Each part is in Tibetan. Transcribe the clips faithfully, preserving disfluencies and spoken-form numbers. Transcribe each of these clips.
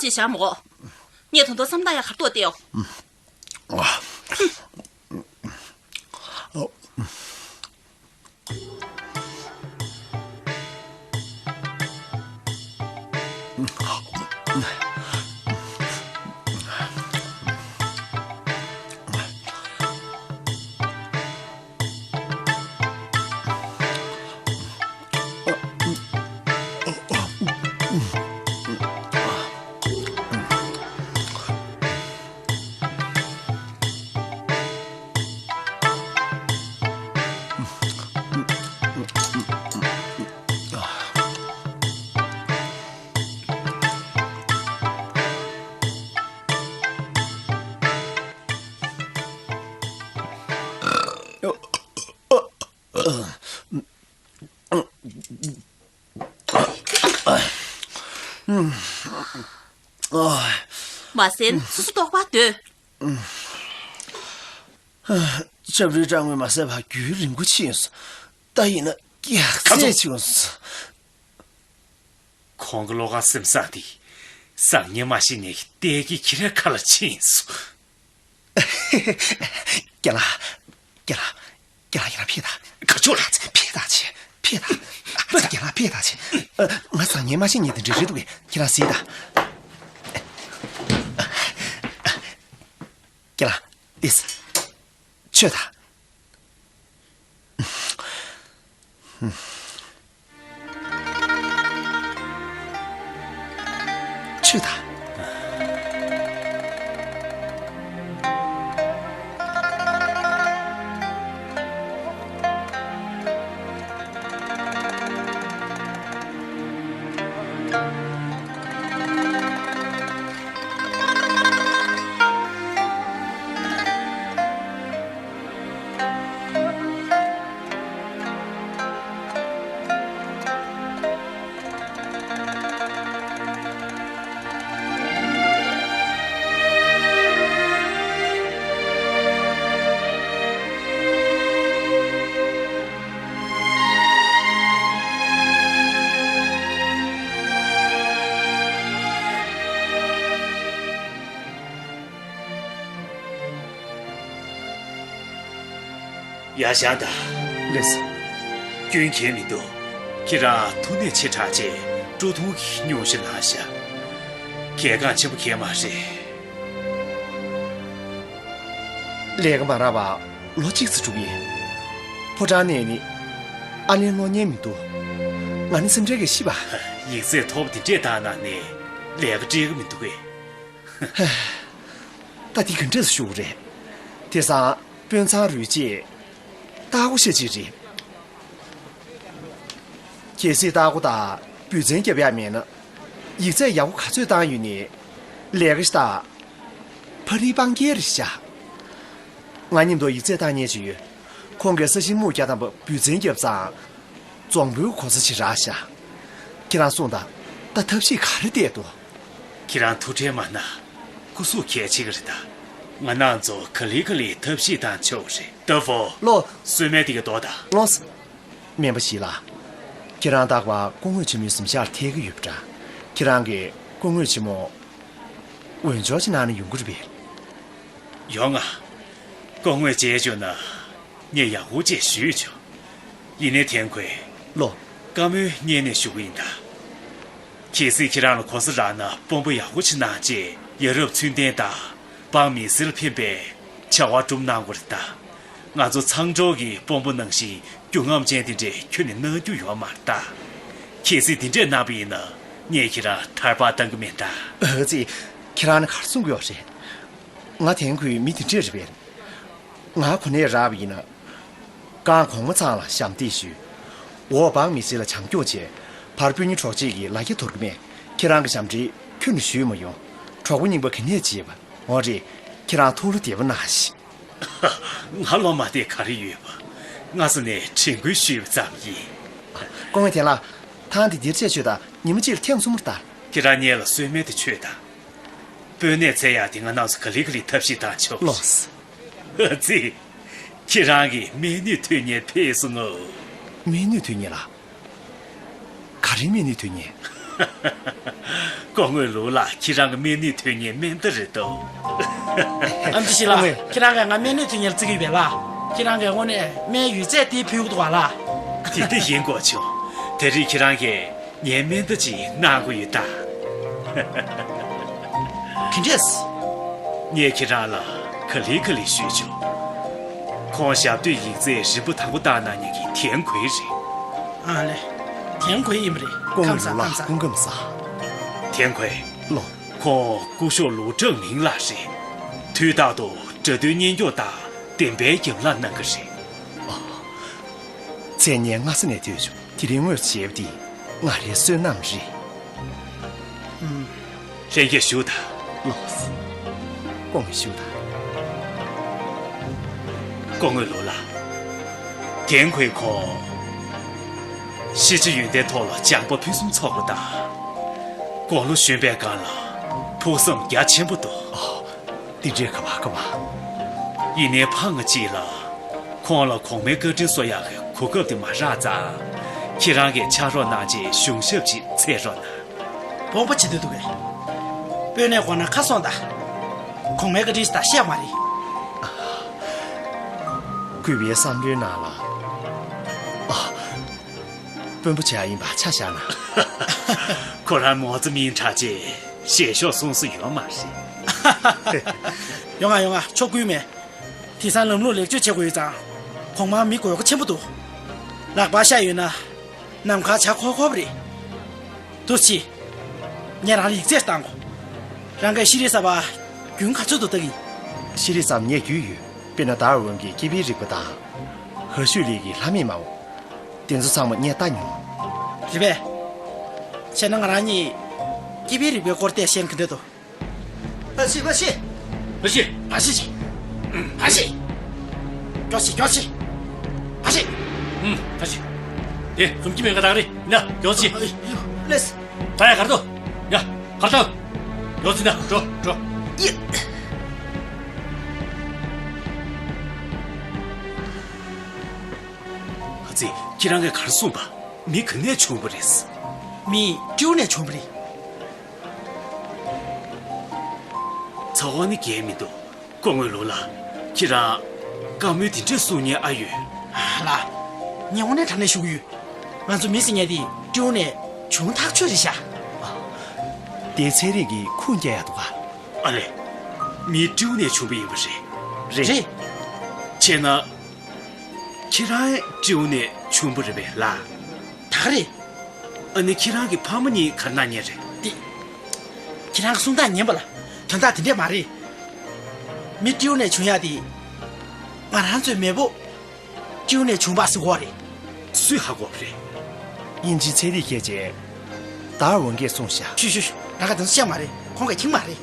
ཅེས་བྱ་མོ། ངས་ད་དུང་བསམ་བློ་ཡག་ག་རེ་གཏོང་བསྡད་ཡོད། མ་ཟིན། སོ་སོ་ལྟོགས་པ་སྡོད། ཆབ་རིལ་སྐྲག་དངོས་མ་ཟད་པར་རྒྱུན་རིང་པོ་ཕྱིན་སོང་། ད་ཡིན་ན་སྐྱག་རྫས་བྱུང་སོང་། ཁོང་གི་བློ་ཁ་སེམས་བཟང་དེ། སང་ཉིན་མ་ཤི་ནས་ལྟས་ཀྱི་ཁྱི་རའི་ཁ་ལ་ཕྱིན་སོང་། རྒན་ལགས། རྒན་ལགས། རྒན་ལགས་ཡར་ཕེབས་དང་། ག་ཅོག་ལ། ཕེབས་དང་ཆེ། ཕེབས་དང་། ཨ་ཙི་རྒན་ལགས་ཕེབས་དང་ཆེ། ཨ། ང་སང་ཉིན་མ་ཤི་ནས་དེ་འདྲ་རེད་འདུག་གས། ཁྱེད་རང་གཟིགས་དང་། རྒན་ལགས། ལགས་སེ། མཆོད་དང་། མཆོད་དང་། ཡར་བཞེངས་དང་། ལགས་སེ། སྐྱོན་གང་ཡང་མི་འདུག་ཁྱེད་རང་ཐུགས་ནད་ཆེ་དྲགས་བྱས་སྤྲོ་ཐུང་གིས་སྙུང་གཞི་བླངས་ཤག་གལ་འགངས་ཆེན་པོ་གང་ཡང་མ་རེད། ལས་ཀ་མ་རག་པར་ལོ་གཅིག་ཙམ་འགྲོ་གི་ཡིན། ཕོ་བྲང་ནས་ནི་ཨ་ལན་སློང་མཁན་མི་འདུག་ང་ནི་སེམས་ཁྲལ་གྱིས་ཤི་བ། ཡིག་ཚད་མཐོ་པོ་དེ་འདྲས་བཏང་ན་ནི་ལས་ཀ་སྤྲད་ཀྱི་མི་འདུག་གས། ད་འདི་ག་འདྲས་སེ་ཞུ་དགོས་རེད། དེང་སང་དཔོན་ཚང་རུས་གཅིག་ལྟག་སྒོ་ཤ་གཅིག་རེད། གལ་སྲིད་ལྟག་སྒོ་དང་འབུལ་ཚན་རྒྱབ་ཡག་མེད་ན། ཡིག་ཚད་ཡག་པོ་ག་ཚོད་བཏང་ཡོད་ནའི་ལས་ཀ་ཞིག་དང་། ཕ་རིའི་སྤང་རྒྱན་རེད་ཤག་ང་མཉམ་དུ་ཡིག་ཚད་བཏང་མཁན་ཅིག་ཡོད། ཁོང་གིས་ས་ཞིང་རྨོ་བརྒྱབ་དང་པོ་འབུལ་ཚན་བརྒྱབ་ཙང་། རྫོང་དཔོན་གོ་ས་ཅིག་རག་ཤག་ཁྱེད་རང་གསུངས་དང་། ད་ཐབས་ཤེས་ག་རེ་བལྟས་འདུག་ཁྱེད་རང་ཐུགས་ཁྲལ་མ་གནང་། སྐུ་གཟུགས་གལ་ཆེ་གི་རེད་ད། ང་རང་ཚོ་ག་ལེ་ག་ལེ་ཐབས་ཤེས་བཏང་ཆོག་གི་རེད། ཏ་ཧྥོ། ལོ། གསོལ་སྨན་དེ་ག་འདོགས་དང་། ལོ། སྨན་པ་ཞིག་ལ། ཁྱེད་རང་རྟག་པར་སྐུ་ངོ་ཆེན་མོའི་གཟིམ་ཤག་ལ་ཐད་ཀྱི་ཡོད་པ་འདྲ། ཁྱེད་རང་གིས་སྐུ་ངོ་ཆེན་མོ་འོས་སྦྱོར་ཅིག་གནང་ན་ཡོང་གི་རེད་པས། ཡོང་ང་། སྐུ་ངོས་མཇལ་བཅུག་ན་ངས་ཡག་པོ་ཅིག་ཞུས་ཆོག་ཡིན་ནའི་ཐེན་ཁུའེ། ལོ། བཀའ་མོལ་སྙན་ནས་ཞུ་གི་ཡིན་ད། གལ་སྲིད་ཁྱེད་རང་ལ་གོ་ས་རག་ན་དཔོན་པོ་ཡག་པོ་ཅིག་གནང་བྱས་ཡ་རབས་ཚུལ་ལྡན་དང་འབངས་མི་སེར་ལ་ཕན་པའི་བྱ་བ་སྒྲུབ་གནང་དགོས་རེད་ད། ང་ཚོ་མཚང་སྒྲོག་གི་དཔོན་པོ་ནང་བཞིན་རྒྱུས་མངའ་ཅན་དེ་འདྲས་ཁྱོན་ནས་གནང་རྒྱུ་ཡོད་མ་རེད་ད། གལ་སྲིད་དེ་འདྲས་གནང་པ་ཡིན་ན་ངས་ཁྱེད་རང་ཐར་པ་བཏང་གི་མིན་ད། ཨ་ཙི། ཁྱེད་རང་ནི་ག་རེ་གསུང་གི་ཡོད་རེད། ང་ཐེན་ཁུའི་མི་དེ་འདྲས་རེད་པས། ང་གོ་གནས་རག་པ་ཡིན་ན། གང་གོང་མ་ཚང་ལ་ཞབས་འདེགས་ཞུ། འོག་འབངས་མི་སེར་ལ་བྱམས་སྐྱོང་བྱས། བར་དཔོན་གཉེན་གྲོགས་མཆེད་ཀྱི་ལ་རྒྱ་དོར་གི་མེད། ཁྱེད་རང་གི་ཞབས་འདྲེན་ཁྱོན་ནས་ཞུས་མ་ཡོང་། གྲོགས་པོ་རྙིང་པ་ག་ནས་བྱེད་པ། འོ་རེད། ཁྱེད་རང་ཐུགས་ལ་བདེ་པོ་གནང་ཞིག་ང་བློ་མ་བདེ་ག་རེ་ཡོད་པ། སྔ་ས་ནས་དྲན་སྐུལ་ཞུས་པ་ཙམ་ཡིན། སྐུ་ངོ་ཐེན་ལགས། ཐང་འདི་འདིར་ཆས་མཆོད་དང་། ཉི་མ་གཅིག་ལ་ཐེངས་གསུམ་རེ་ལྟ། ཁྱེད་རང་གཉིས་ལ་གསོལ་སྨན་དེ་མཆོད་དང་། དཔོན་གནས་བཙལ་ཡག་དེ་ང་རང་ཚོ་ག་ལེ་ག་ལེ་ཐབས་ཤེས་བཏང་ཆོག་ལགས་སོ། ཨ་ཙི། ཁྱེད་རང་གི་སྨན་ནུས་ཐོན་མཁན་ཕེབས་སོང་ངོ་། སྨན་ནུས་ཐོན་མཁན་ལགས། ག་རེའི་སྨན་ནུས་ཐོན་མཁན། སྐུ་ངོ་ལུའུ་ལགས། ཁྱེད་རང་གི་སྨན་ནུས་ཐོན་མཁན་སྨན་བདག་རེད་དོ། ཨེམ་ཆི་ཞི་ལགས། ཁྱེད་རང་གིས་ང་སྨན་ནུས་ཐོན་མཁན་ལ་བརྩི་གི་ཡོད་པས་ལགས། ཁྱེད་རང་གིས་དངོས་གནས་སྨན་ཡོད་ཚད་དེ་ཕུལ་གི་འདུག་ག་ལགས། དེ་འདྲ་ཡིན་དགོས་བྱུང་། དེ་རིང་ཁྱེད་རང་གིས་ངའི་སྨན་བདག་ཅིག་གནང་དགོས་ཡོད་ད། ག་འདྲས། ངས་ཁྱེད་རང་ལ་ག་ལེ་ག་ལེ་ཞུས་བྱུང་། ཁོང་ཞབས་སྟོད་ཡིག་ཚད་རིམ་པ་དང་པོ་བཏང་གནང་མཁན་གྱི་ཐན་ཁོའེ་རེད། ཨ་ལེ། ཐན་ཁོའེ་ཡིན་པ་རེད། སྐུ་ངོ་ཁམས་བཟང་། ལུའུ་ལགས། ཁམས་བཟང་། སྐུ་ཁམས་བཟང་། ཐན་ཁོའེ། ལགས། ཁོང་སྐུ་ཞབས་ལུའུ་ཀྲང་ལིང་ལགས་རེད། དུས་རྟག་ཏུ་དགྲ་འདུལ་གཉེན་སྐྱོང་དང་བདེན་པའི་རྒྱབ་ལངས་གནང་གི་རེད། ཨ། མཚན་སྙན་སྔ་ས་ནས་ཐོས་བྱུང་། དེ་རིང་དངོས་སུ་མཇལ་བ་འདི་ང་རའི་བསོད་ནམས་རེད། ཨུམ། ལྷན་རྒྱས་བཞུགས་དང་། ལགས། སྐུ་ངོ་བཞུགས་དང་། སྐུ་ངོ་ལུའུ་ལགས། ཐན་ཁོའེ་ཁོང་ཤེས་བྱ་ཡོན་ཏན་ཐོག་ལ་སྦྱངས་པ་ཕུན་སུམ་ཚོགས་པ་དང་། དགུང་ལོ་གཞོན་པའི་སྒང་ལ་ཕུགས་བསམ་རྒྱ་ཆེན་པོ་འདུག། ཨ། འདི་འདྲའི་ག་པར་ག་པར། ཡིན་ནའི་ཕ་ང་གཅིག་ལ་ཁོང་ལ་གོང་མའི་བཀའ་དྲིན་གསོ་ཡག་གི་གོ་སྐབས་དེ་མ་རག་ཙང་། ཁྱེད་རང་གིས་ཕྱག་རོགས་གནང་རྗེས་གཞུང་ཞབས་ཅིག་འཚོལ་རོགས་གནང་། དཔོན་པོ་བྱེད་འདོད་འདུག་གས། དཔོན་གནས་དགོངས་ན་ཁ་གསོང་དང་། གོང་མའི་བཀའ་དྲིན་ཞིག་ད་བཤད་མ་རེད། གུས་པའི་བསམ་བློའི་ནང་ལ། ཨ། དཔོན་པོ་བྱེད་ཡ་ཡིན་པ་ཆ་བཞག་ན། ཁོ་རང་མོ་ཙི་མིན་དྲག་ཅེས་ཞལ་ཤོག་གསུང་ས་ཡོད་མ་རེད། ཡོང་ང་ཡོང་ང་། ཆོག་གི་མེད། དེང་སང་ལམ་ལུགས་ལེགས་བཅོས་བྱེད་དགོས་ཡོད་ཙང་། གོང་མ་མི་དགོས་མཁོ་ཆེན་པོ་འདུག། ལག་པ་ཤ་ཡོད་ན་ནམ་མཁའ་བྱ་འཁོར་འཁོར་བ་རེད། དུ་ཆི། ངས་རང་ལ་ཡིག་ཚད་བཏང་གོ། རང་གིས་ཤེས་རིག་གསར་པ་རྒྱུན་ག་ཚོད་དུ་ལྟ་གི་ཡིན། ཤེས་རིག་ཙམ་ངས་རྒྱུས་ཡོད། དཔེར་ན་དར་ཝིན་གྱི་སྐྱེས་བུའི་རིག་པ་དང་། ཧ་ཤུ་ལི་གི་ལྷ་མིའི་མའོ། དེ་ཚོ་ཚང་མ་ངས་ལྟ་མྱོང་། རེད་པས། བྱས་ན་ང་རང་གཉིས་སྐྱེས་བུའི་རིག་པའི་སྐོར་བལྟས་ཤེས་མཁན་དེ་འདུག། ཕ་ཤི་ཕ་ཤི། ཕ་ཤི། ཕ་ཤི་ཅིག། ཕ་ཤི། མགྱོགས་ཤིག་མགྱོགས་ཤིག། ཕ་ཤི། ཨུམ། ཕ་ཤི། དེ་འཛུམ་གྱི་མེད་ཀ་ད་ག་རེད་ན་མགྱོགས་ཤིག། ཨ། ལེས། ད་ཡ་གར་དོ། ཡ་གར་དོ། མགྱོགས་ཤིག་ན་འགྲོ་འགྲོ། ཡེ། ཨ་ཙི། ཁྱེད་རང་གིས་ག་རེ་གསུངས་པ། མི་ག་ནས་བྱུང་བ་རེད། མི་ཀྲིའུ་ནས་བྱུང་བ་རེད། ཚ་བ་ནི་རྒྱས་མི་འདུག། སྐུ་ངོ་ལུའུ་ལགས། ཁྱེད་རང་བཀའ་མོལ་དེ་འདྲས་གསུང་མཁན་ཨ་ཡོད། ལགས། ངས་དངོས་གནས་དྲང་གནས་ཞུ་གི་ཡོད། ང་ཚོ་མི་ཟེར་མཁན་དེ་ཀྲིའུ་ནས་བྱུང་ཐག་ཆོད་རེད་ཤག། དེ་ཚན་རིག་གིས་ཁུངས་སྐྱེལ་ཡག་འདུག་ག། ཨ་ལས། མི་ཀྲིའུ་ནས་བྱུང་བ་ཡིན་པ་རེད། རེད། རེད། བྱས་ན། ཁྱེད་རང་ཀྲིའུ་ནས་བྱུང་བ་རེད་པས་ལགས། ད་ག་རེད། ཨ་ནི་ཁྱེད་རང་གི་ཕ་མ་གཉིས་ག་རེ་གནང་མཁན་རེད། དེ། ཁྱེད་རང་གི་གསུང་སྟངས་ཉན་པ་ལ་དོན་དག་དེ་འདྲས་མ་རེད། མི་ཀྲིའུ་ནས་བྱུང་ཡག་དེ། ང་རང་ཚོའི་མེས་པོ་ཀྲིའུ་ནས་བྱུང་བ་ཟེར་གོ་རེད། སུས་ཧ་གོ་བ་རེད། དབྱིན་ཇིའི་ཚན་རིག་མཁས་ཅན་དར་ཝིན་གྱིས་གསུངས་ཤག། ཤུ་ཤུ་ཤུ། རང་ག་དེ་ཚོ་བཤད་མ་རེད། ཁོང་གིས་མཁྱེན་མ་རེད།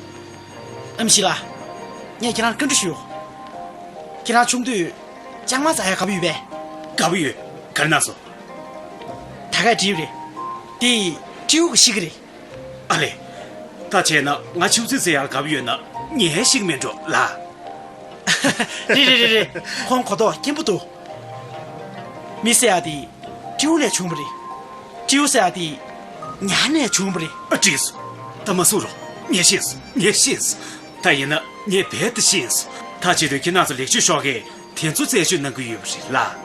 ཨེམ་ཆི་ལགས། ངས་ཁྱེད་རང་ལ་བཀའ་འདྲི་ཞུ་ཡོད། ཁྱེད་རང་ཆུང་དུས་ལྕང་མ་འཛག་ཡག་དགའ་པོ་ཡོད་པས། དགའ་པོ་ཡོད། ག་རེ་གནང་སོང་། ད་གས་བྲིས་ཡོད་རེད། དེ་ཀྲིའུ་གིས་ཤེས་ཀྱི་རེད། ཨ་ལས། ད་བྱས་ན་ང་ཆུ་ཚོད་ཟ་ཡག་དགའ་པོ་ཡོད་ན་ངས་ཤེས་ཀྱི་མེད་འགྲོ་ལགས། རེད་རེད་རེད་རེད། ཁོང་གོ་རྟོགས་སྐྱེན་པོ་འདུག། མི་ཟེར་ཡག་དེ་ཀྲིའུ་ནས་བྱུང་བ་རེད། ཀྲིའུ་ཟེར་ཡག་དེ་ཉ་ནས་བྱུང་བ་རེད། ཨ། འགྲིག་སོང་། ད་མ་གསུང་རོགས། ངས་ཤེས་སོང་། ངས་ཤེས་སོང་། ད་ཡིན་ན་ངས་རྦད་དེ་ཤེས་སོང་། ད་བྱེད་དུས་ཁྱེད་རང་ཚོ་ལེགས་བཅོས་ཤོག་གིས་དེ་ཚོ་རྩད་གཅོད་གནང་གི་ཡོད་པ་རེད་ལགས།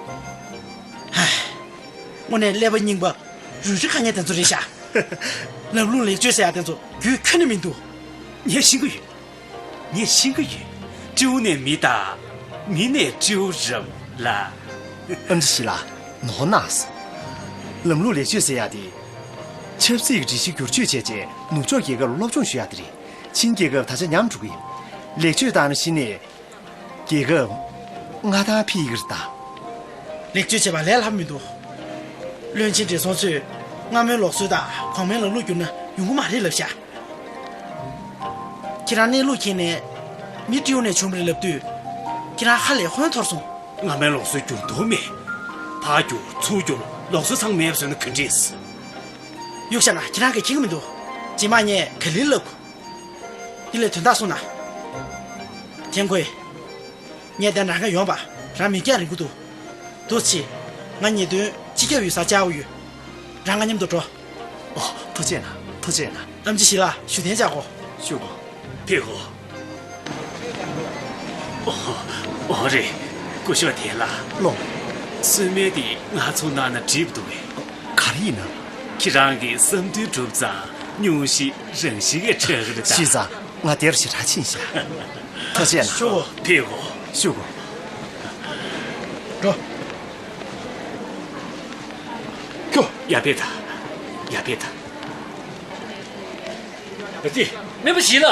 ཧ། དངོས་གནས་ཀླད་པ་རྙིང་པ་རུལ་རི་ཁ་ངན་དེ་ཚོ་རེད་ཤག། ལམ་ལུགས་ལེགས་བཅོས་ཟེར་ཡག་དེ་ཚོ་རྒྱུས་ཁྱོན་ནས་མི་འདུག། ངས་ཤེས་ཀྱི་ཡོད། ངས་ཤེས་ཀྱི་ཡོད། ཀྲིའུ་ནས་མི་དང་། མི་ནས་ཀྲིའུ་རེད་ལགས། ཨེམ་ཆི་ལགས། ནོར་གནང་སོང་། ལམ་ལུགས་ལེགས་བཅོས་ཟེར་ཡག་དེ། ཆབ་སྲིད་ཀྱི་སྒྲིག་གཞི་བསྒྱུར་བཅོས་བྱས་རྗེས་ནུབ་ཕྱོགས་རྒྱལ་ཁབ་ལ་སློབ་སྦྱོང་ཞུ་ཡག་དེ་རེད། ཆིན་རྒྱལ་ཁབ་ད་ཆ་ཉམས་འགྲོ་གི་ཡོད། ལེགས་བཅོས་བཏང་ན་གཞི་ནས་རྒྱལ་ཁབ་མངའ་ཐང་འཕེལ་གྱི་རེད་ད། ལེགས་བཅོས་བྱས་པ་ལས་སླ་པོ་མི་འདུག། བློན་ཆེན་བགྲེས་སོང་ཚོས་སྔ་མོའི་ལུགས་སྲོལ་དང་གོང་མའི་ལམ་ལུགས་བསྒྱུར་ན་ཡོང་གི་མ་རེད་ལབ་ཤག། ཁྱེད་རང་གནས་ལུགས་མཁྱེན་ནས་མི་ཀྲིའུ་ནས་བྱུང་བ་རེད་ལབ་དུས། ཁྱེད་རང་ཧ་ལས་ཧོན་འཐོར་སོང་། སྔ་མའི་ལུགས་སྲོལ་འགྱུར་འདུག་མེད། ཕར་བསྒྱུར་ཚུར་བསྒྱུར་ལུགས་སྲོལ་ཚང་མེད་པ་བཟོས་ན་ག་འདྲས། གཡུག་བཞག་ན་ཁྱེད་རང་གིས་མཁྱེན་གྱི་མི་འདུག། རྗེས་མ་ངས་ག་ལེར་ལབ་དགོས། དེ་ལས་དོན་དག་གསུངས་ན། ཐན་ཁོའེ། ངས་དེ་རང་ག་ཡོང་པ་རང་མིག་རྒྱང་རིང་པོ་འདུག། འདུག་སེ་བྱས། ང་ཉེ་དོན་སྤྱི་ཁྱབ་ཡོད་སར་བཅར་དགོས་ཡོད། རང་ང་མཉམ་དུ་འགྲོ། ཨོ། ཐུགས་རྗེ་གནང་། ཐུགས་རྗེ་གནང་། ཨེམ་ཆི་ཞི་ལ་ཞུ་གཏན་བཅག་གོ། ཞུ་གོ། ཕེབས་གོ། ཨོ། ཨོ་རེད། སྐུ་ཞབས་དེ་ལ། ལོ། གསོལ་སྨན་དེ་ང་ཚོ་གནང་ན་འགྲིག་འདུག་གས། ག་རེ་ཡིན་ན། ཁྱེད་རང་གི་བསམ་འདུན་གྲུབ་ཙང་སྙུང་གཞི་རང་བཞིན་གྱིས་ཁྲག་གི་རེད་ད། ཤི་ཙང་ང་དེར་ཞེ་དྲག་ཕྱིན་ཤག། ཐུགས་རྗེ་གནང་། ཞུ་གོ། ཕེབས་གོ། ཞུ་གོ། འགྲོ། ཁྱོ། ཡར་ཕེབས་དང་། ཡར་ཕེབས་དང་།། ཨ་ཙི། སྨན་པ་ཞི་ལ།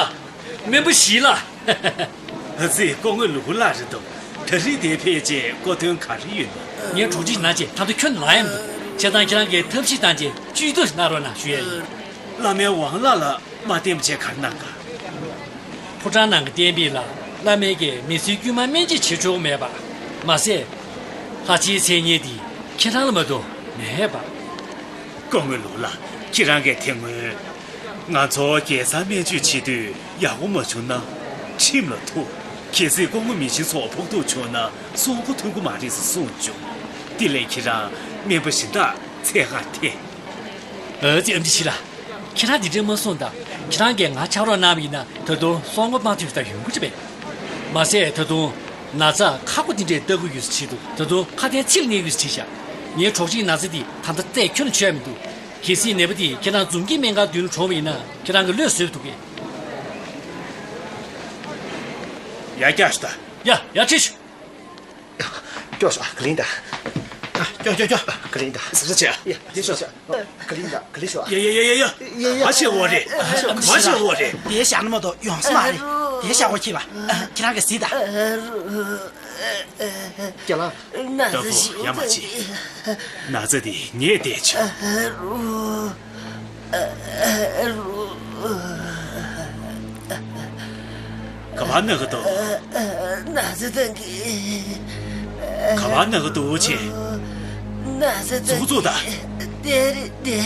སྨན་པ་ཞི་ལ། ཨ་ཙི། སྐུ་ངོ་ལུ་གུ་ལགས་རེད་འདུག། ད་རིང་འདིར་ཕེབས་རྗེས་སྐུ་མདུན་ག་རེ་ཡོད་ན། ངས་གྲོགས་གཅིག་གནང་བྱས་ད་ལྟ་ཁྱོན་ནས་ལངས་ཡ་མི་འདུག། བྱས་ཙང་ཁྱེད་རང་གིས་ཐབས་ཤེས་བཏང་བྱས་བཅོས་ཐབས་ཤིག་གནང་རོགས་གནང་ཞུ་ཡ་ཡིན། བླ་མའི་དབང་བླ་ལ། མ་བསྟན་པ་བྱས་ག་རེ་གནང་ག། ཕོ་བྲང་ནང་གི་བསྟན་པའི་བླ་བླ་མའི་གི་མི་ཚེའི་དཀྱུས་མ་སྨན་བཅོས་བྱེད་ཆོག་མེད་པ། མ་ཟད། ལྷ་ཆེན་མཚན་སྙན་འདི་ཁྱེད་རང་ལ་མ་གཏོགས་མེད་པ། སྐུ་ངོ་ལུ་གུ་ལགས། ཁྱེད་རང་གིས་དེ་སྔོན་ང་ཚོ་རྒྱལ་མཚན་སྨན་བཅོས་བྱེད་དུས་ཡག་པོ་མ་བྱུང་ན་ཁྲིམས་ལ་ཐུག། གལ་སྲིད་སྐུ་ངོ་མི་ཆེན་ཚོ་ཕོག་ཐུག་བྱུང་ན་སྲོག་མགོ་ཐོན་གྱི་མ་རེད་ཟེར་གསུངས་བྱུང་། དེ་ལས་ཁྱེད་རང་སྨན་པ་གཞན་དག་འཚོལ་གར་ཐད། ཨ་ཙི། ཨེམ་ཆི་ཞི་ལ། ཁྱེད་རང་འདི་འདྲ་མ་གསུངས་དང་། ཁྱེད་རང་གིས་ང་ཕྱག་རོགས་གནང་བ་ཡིན་ན་ད་དུང་སྲོག་མགོ་མ་ཐོན་ད་ཡོང་གི་རེད་པས། མ་ཟད་ད་དུང་ན་ཚ་ཁག་པོ་འདི་འདྲས་ལྟ་གི་ཡོད་ཟེར་བྲིས་འདུག། ད་དུང་ཁ་གཏད་ཚིགས་ལ་གནས་ཡོད་ཟེར་བྲིས་ཤག། ངའི་གྲོགས་གཅིག་ན་ཚ་འདི་ད་ལྟ་རྩད་ཁྱོན་ནས་ཆོད་ཡ་མི་འདུག། གལ་སྲིད་ནད་པ་འདི་ཁྱེད་རང་འཛོམས་སྐྱིད་སྨན་ཁང་མདུན་ལ་གྲོངས་པ་ཡིན་ན་ཁྱེད་རང་གི་བློས་བཟོད་འདུག་གས། ཡར་རྒྱག་ཤོག་ད། ཡ་ཡར་ཁྲིད་ཤོག། སྐྱོ་ཤོག། ཨ། ག་ལིང་ད། ཨ། སྐྱོ་སྐྱོ་སྐྱོ། ག་ལིང་ད། ཟུར་ཟ་བྱེད་ཨ། ཡ། དེ་ཤོག་ཤོག། ག་ལིང་ད། ག་ལིང་ཤོག་ཨ། ཡ་ཡ་ཡ་ཡ་ཡ། ཡ་ཡ། ག་བྱེད་འོ་རེད། ག་བྱེད་འོ་རེད། དེ་བཞག་ན་མ་གཏོགས་ཡོང་ས་མ་རེད། དེ་བཞག་གོ། ཁྱེད་པ། ཁྱེད་རང་གིས་གཟིགས་དང་། རྒན་ལགས། ན་ཚ་ཞིག་ཡ་མ་བྱེད། ན་ཚ་དེ་ངས་བལྟས་ཆོག། ག་པར་ན་གི་འདུག། ན་ཚ་བཏང་གི། ག་པར་ན་གི་འདུག་ཅེས། ན་ཚ་བཏང་། ཙུག་ཙུག་ད། དེ་རེད་དེ།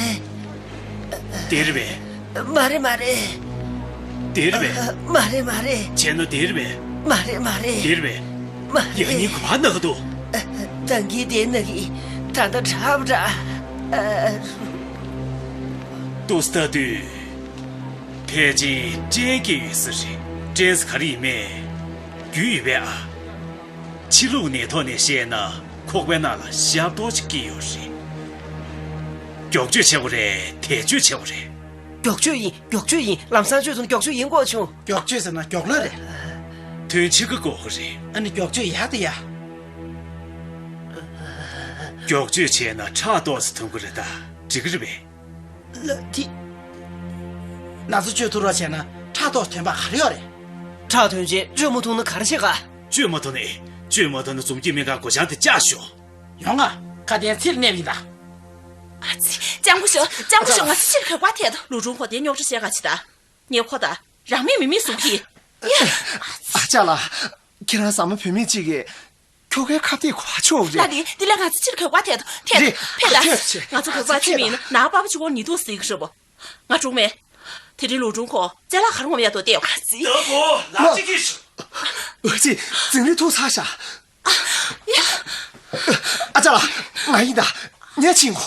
དེ་རེད་པས། མ་རེད་མ་རེད། དེ་རེད་པས། མ་རེད་མ་རེད། བྱས་ན་དེ་རེད་པས། མ་རེད་མ་རེད། དེ་རེད་པས། མ་རེད། ཡ་ནི་ག་པར་ན་གི་འདུག། བཏང་གི་དེ་ན་གི། ད་ལྟ་དྲག་པོ་དྲག། ཏོག་ཙམ་ལྟ་དུས། ཕལ་ཆེར་སྐྲན་སྐྱེས་ཡོད་ས་རེད། སྐྲན་ཟེར་ག་རེ་ཡིན་མིན། རྒྱུས་ཡོད་པས་ཨ། ཕྱི་ལུགས་ནད་ཐོག་ནས་བཤད་ན་ཁོག་པའི་ནང་ལ་ཤ་རྡོག་ཅིག་སྐྱེས་ཡོད་རེད། མགྱོགས་བཅོས་བྱེད་དགོས་རེད། བེད་སྤྱོད་བྱེད་དགོས་རེད། མགྱོགས་བཅོས་ཡིན། མགྱོགས་བཅོས་ཡིན། ལམ་སང་བཅོས་སོང་། མགྱོགས་བཅོས་ཡིན་དགོས་བྱུང་། མགྱོགས་བཅོས་ཟེར་ན་མགྱོགས་ལོས་རེད། དོན་ཕྱི་གི་དགོས་ཀྱི་རེད། ཨ་ནི་མགྱོགས་བཅོས་ཡག་དེ་ཡ། མགྱོགས་བཅོས་བྱས་ན་ཁྲག་ཏོག་ཙམ་ཐོན་གི་རེད་ད། འགྲིག་གི་རེད་པས། ལགས་ཀྱི། ན་ཚ་བཅོས་ཐུབ་རོགས་བྱས་ན་ཁྲག་ཏོག་ཐོན་པ་ག་རེ་ཡོད་རེད། ཁྲག་ཐོན་རྗེས་བཅོས་མ་ཐུབ་ན་ག་རེ་བྱེད་ག། བཅོས་མ་ཐུབ་ནས། བཅོས་མ་ཐུབ་ན་འཛོམས་སྐྱིད་སྨན་ཁང་སྒོ་བྱང་དེ་བཅག་ཤོག། ཡོང་ང་། ཁ་གཏད་ཚིགས་ལ་གནས་པ་ཡིན་ད། ཨ་ཙི། སྤྱང་པོ་ཞོག། སྤྱང་པོ་ཞོག། ང་ཚོ་ཕྱིར་ག་པར་ཐད་དོ། ལུའུ་ཀྲུང་ཧོ་དེ་རྙོག་དྲ་བཤད་ག་ཅི་ད། ངས་ཁོ་ད་རང་མིན་མི་མིན་བཟོ་གི། ཡ། ཨ་ཅག་ལགས། ཁྱེད་རང་བཟང་མོ་བུད་མེད་ཅིག་གིས་ཁྱོ་གའི་ཁ་གཏད་ག་པར་ཕྱོགས་རེད། ལ་རེད། དེ་ལས་ང་ཚོ་ཕྱིར་ག་པར་ཐད་དོ། ཐད་དོ། རེད། ཕེབས་ད། ཕེབས་ཕེབས། ང་ཚོ་ག་པར་ཕྱིན་པ་ཡིན་ན་ནང་པ་ཕ་ཕྱུག་པོ་ཉེས་རྡུང་ཟེར་གི་རེད་པ། ང་གྲོངས་མེད། དེ་རིང་ལུའུ་ཀྲུང་ཧོ་རྩ་ལག་ག་རེ་ངོམ་ཡ་དོ་བལྟས་ཡོང་། ཨ་ཙི། ལྟ་བུ་ལག་ཅིག་གིས། ཨ་ཙི། འཛིང་རེས་ཐུག་ཚར་ཤག། ཨ་ཅག་ལགས། ང་ཡིན་ད། ངས་ཕྱིན་གོ།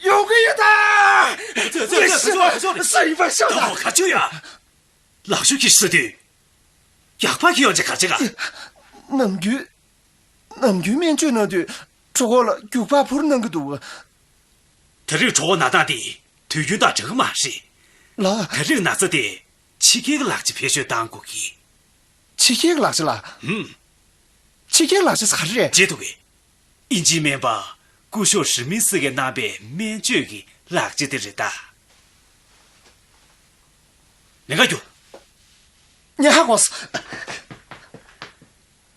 ཡོང་གི་ཡོད་ད། ཙི་ཙི་ཙི་ཙི་ཙི། སུ་ཡིན་པ་ཤོད་ད། ལྟ་བུ་ག་ཅུ་ཡ། ལག་ཤུབས་ཀྱིས་ཟེར་དུས། ཡག་པ་གི་ཡོང་ཅེ་ག་ཅེ་ག། ནམ་རྒྱུན། ནམ་རྒྱུན་སྨན་བཅོས་གནང་དུས་གྲོད་ཁོག་ལ་རྒྱུག་པ་འཕུར་གནང་གི་འདུག། ད་རེས་གྲོད་ཁོག་ན་སྟངས་དེ་དུས་རྒྱུན་དང་འདྲ་གི་མ་རེད། ལགས། ད་རེས་ན་ཚ་དེ་ཕྱི་རྒྱལ་གྱི་ལག་ཆ་བེད་སྤྱོད་གཏང་དགོས་ཀྱི། ཕྱི་རྒྱལ་གྱི་ལག་ཆ་ལགས། ཧུམ། ཕྱི་རྒྱལ་གྱི་ལག་ཆ་ཟེར་ག་རེ་རེད། བརྗེད་འདུག་གས། ཨིན་ཇིའི་སྨན་པ་སྐུ་ཞབས་ཧྲི་མི་སི་གིས་གནང་པའི་སྨན་བཅོས་ཀྱི་ལག་ཆ་དེ་རེད་ད། ལན་ཁ་རྒྱོབ། ཉེ་ཧ་གོ་སོང་།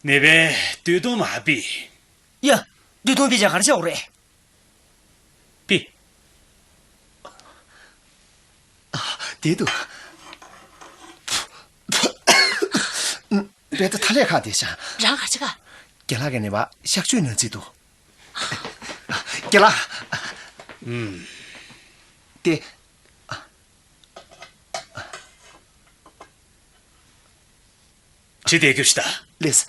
ནད་པའི་སྟོད་ཐུང་མར་ཕུད། ཡ། སྟོད་ཐུང་ཕུད་བྱས་ག་རེ་བྱེད་དགོས་རེད། ཕུད། བསྡད་འདུག། རྦད་དེ་ཐ་ལེ་ཁག་བསྡད་ཤག། རང་ག་རེ་བྱེད་ག། རྒན་ལགས་ཀྱིས་ནད་པ་གཤག་བཅོས་གནང་རྩིས་འདུག། རྒན་ལགས། ཨུམ། དེ། ཁྲིད་དེ་རྒྱུགས་ཤིག་ད། ལགས་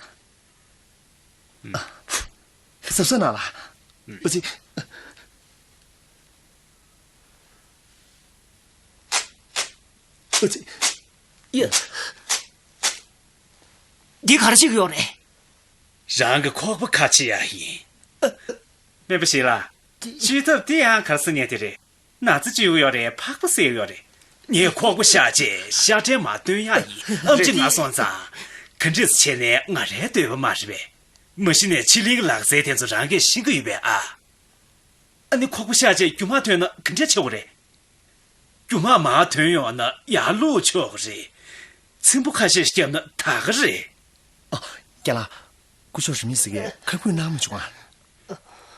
སོ། གཟབ་གཟབ་གནང་ལགས། ཨུ་ཙི། ཨ་ཙི། ཡ། འདི་ག་རེ་བྱེད་ཀྱི་ཡོད་རེད། རང་གི་ཁོག་པ་ཁ་ཕྱེ་ཡ་ཡིན། སྨན་པ་ཞིག་ལ། བཅོས་ཐབས་དེ་ཡང་ག་རེ་ཟེར་མཁན་དེ་རེད། ན་ཚ་བཅོས་ཀྱི་ཡོད་རེད། ཕག་པ་བསད་ཀྱི་ཡོད་རེད། ངས་ཁོག་པ་བཤགས་རྗེས་ཤ་སྐྲན་མར་བཏོན་ཡ་ཡིན། ཨེམ་ཆི་ང་སོང་ཙང་། ག་འདྲས་བྱས་ནས་ང་རའི་འདོད་པ་མ་རེད་པས། མ་གཞི་ནས་ཕྱི་གླིང་གི་ལག་རྩལ་དེ་ཚོ་རང་གིས་ཤེས་ཀྱི་ཡོད་པས་ཨ། ཨ་ནི་ཁོག་པ་བཤགས་རྗེས་རྒྱུ་མ་ཐོན་ན་ག་འདྲས་བྱེད་དགོས་རེད། རྒྱུ་མ་མར་ཐོན་ཡོང་ན་ཡར་བླུགས་ཆོག་གི་རེད། ཚེམ་བུ་ཁ་ཤས་བརྒྱབ་ན་དག་གི་རེད། ཨ། རྒན་ལགས། སྐུ་ཞབས་རིན་མི་ཟེར་གི་ཁ་ཁུ་གནང་མ་བྱུང་ཨ།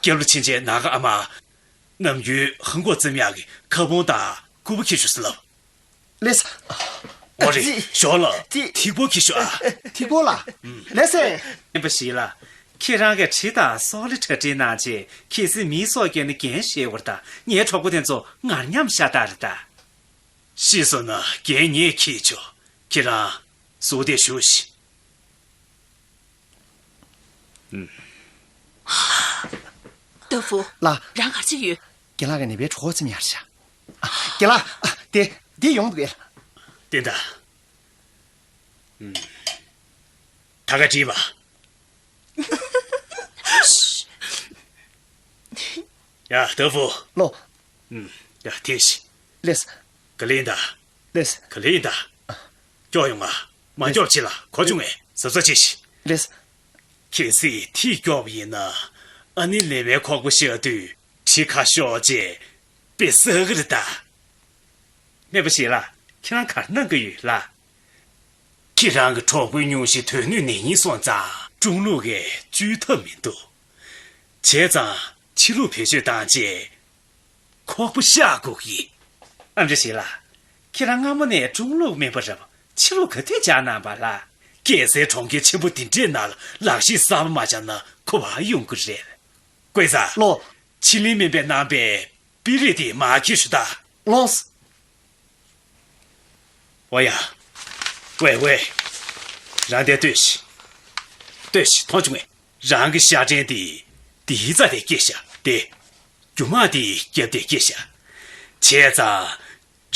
སྐྱབས་ལོ་ཕྱིན་ཆད་ནང་གི་ཨ་མ། ནམ་རྒྱུན་ཧང་གོ་བཙེམ་ཡག་གི་ཁ་བོང་དང་ཁུ་བ་ཁྱེར་ཤོག་ཟེར་ལབ། ལེས། འོ་རེད། ཞོར་ལ་ཐིག་པོ་ཁྱེར་ཤོག་ཨ། ཐིག་པོ་ལ། ལེས་སེ། སྨན་པ་ཞིག་ལ། ཁྱེད་རང་གི་གྲི་དང་སོག་ལེ་གྲ་སྒྲིག་གནང་རྗེས་གལ་སྲིད་མིའི་སྲོག་སྐྱེལ་ན་འགན་བཞེས་དགོས་རེད་ད། ངའི་གྲོགས་པོ་དེ་ཚོ་ངར་མཉམ་ཤ་སྟག་རེད་ད། ཤི་སོང་ན་འགན་ངས་འཁྱེར་ཆོག་ཁྱེད་རང་ཟུར་དེར་བཞུགས་ཤིག་ཏོ་ཧྥུ། ལགས། རང་ག་རེ་བྱེད་ཀྱི་ཡོད། རྒན་ལགས་ཀྱིས་ནད་པའི་གྲོད་ཁོག་བཙེམ་ཡག་བྱ། རྒན་ལགས། དེ་དེ་ཡོང་འདུག་གས། བསྟན་དང་། ད་ག་བྲིས་པ། ཡ་ཏོ་ཧྥུ། ལོ། ཡ་དེ་ཤི། ལེས། ག་ལེན་ད། ལེས། ག་ལེན་ད། སྐྱོ་ཡོང་ང་། མ་སྐྱོབ་ཆེ་ལ་གོ་བྱུང་ངས་ཟབ་ཟབ་ཆེ་ཤི། ལེས། གལ་སྲིད་ཐིག་སྐྱོབ་ཡིན་ན། ཨ་ནི་ལེ་བའི་ཁོག་པ་བཤགས་དུས་གྲི་ཁ་ཤོར་རྗེས་དཔེ་བསགས་གི་རེད་ད། སྨན་པ་ཞིག་ལ་ཁྱེད་རང་ག་རེ་གནང་གི་ཡོད་ལ། ཁྱེད་རང་གི་གྲོགས་པོའི་སྙུང་གཞི་དོན་སྣོད་ནད་ཡིན་སོང་ཙང་ཀྲུང་ལུགས་ཀྱིས་བཅོས་ཐབས་མི་འདུག་བྱས་ཙང་ཕྱི་ལུགས་བེད་སྤྱོད་བཏང་རྗེས་ཁོག་པ་བཤགས་དགོས་ཀྱི། ཨ་མྲ་ཞིག་ལ། ཁྱེད་རང་སྔ་མོ་ནས་ཀྲུང་ལུགས་སྨན་པ་རེད་པ། ཕྱི་ལུགས་ག་དུས་སྦྱངས་གནང་བ་ལ། རྒྱལ་སའི་གྲོང་ཁྱེར་ཆེན་པོ་འདི་འདྲའི་ནང་ལ་ལག་ཤེས་གསར་པ་མ་སྦྱངས་ན་གོ་བ་ཡོང་གི་རེད། ཀུའེ་ཟ། ལོ། ཕྱི་གླིང་སྨན་པས་གནང་པའི་པི་རིག་དེ་མར་ཁྱེར་ཤོག་ད། ལོངས། ཝེ་ཡ། ཝེ་ཝེ། རང་དེར་ལྟོས་ཤིག་ལྟོས་ཤིག་མཐོང་བྱུང་ངས། རང་གི་ཤ་སྐྲན་དེ་དེའི་རྩ་དེར་སྐྱེས་ཤག་དེ། རྒྱུ་མ་དེའི་རྒྱབ་དེར་སྐྱེས་ཤག་བྱས་ཙང་།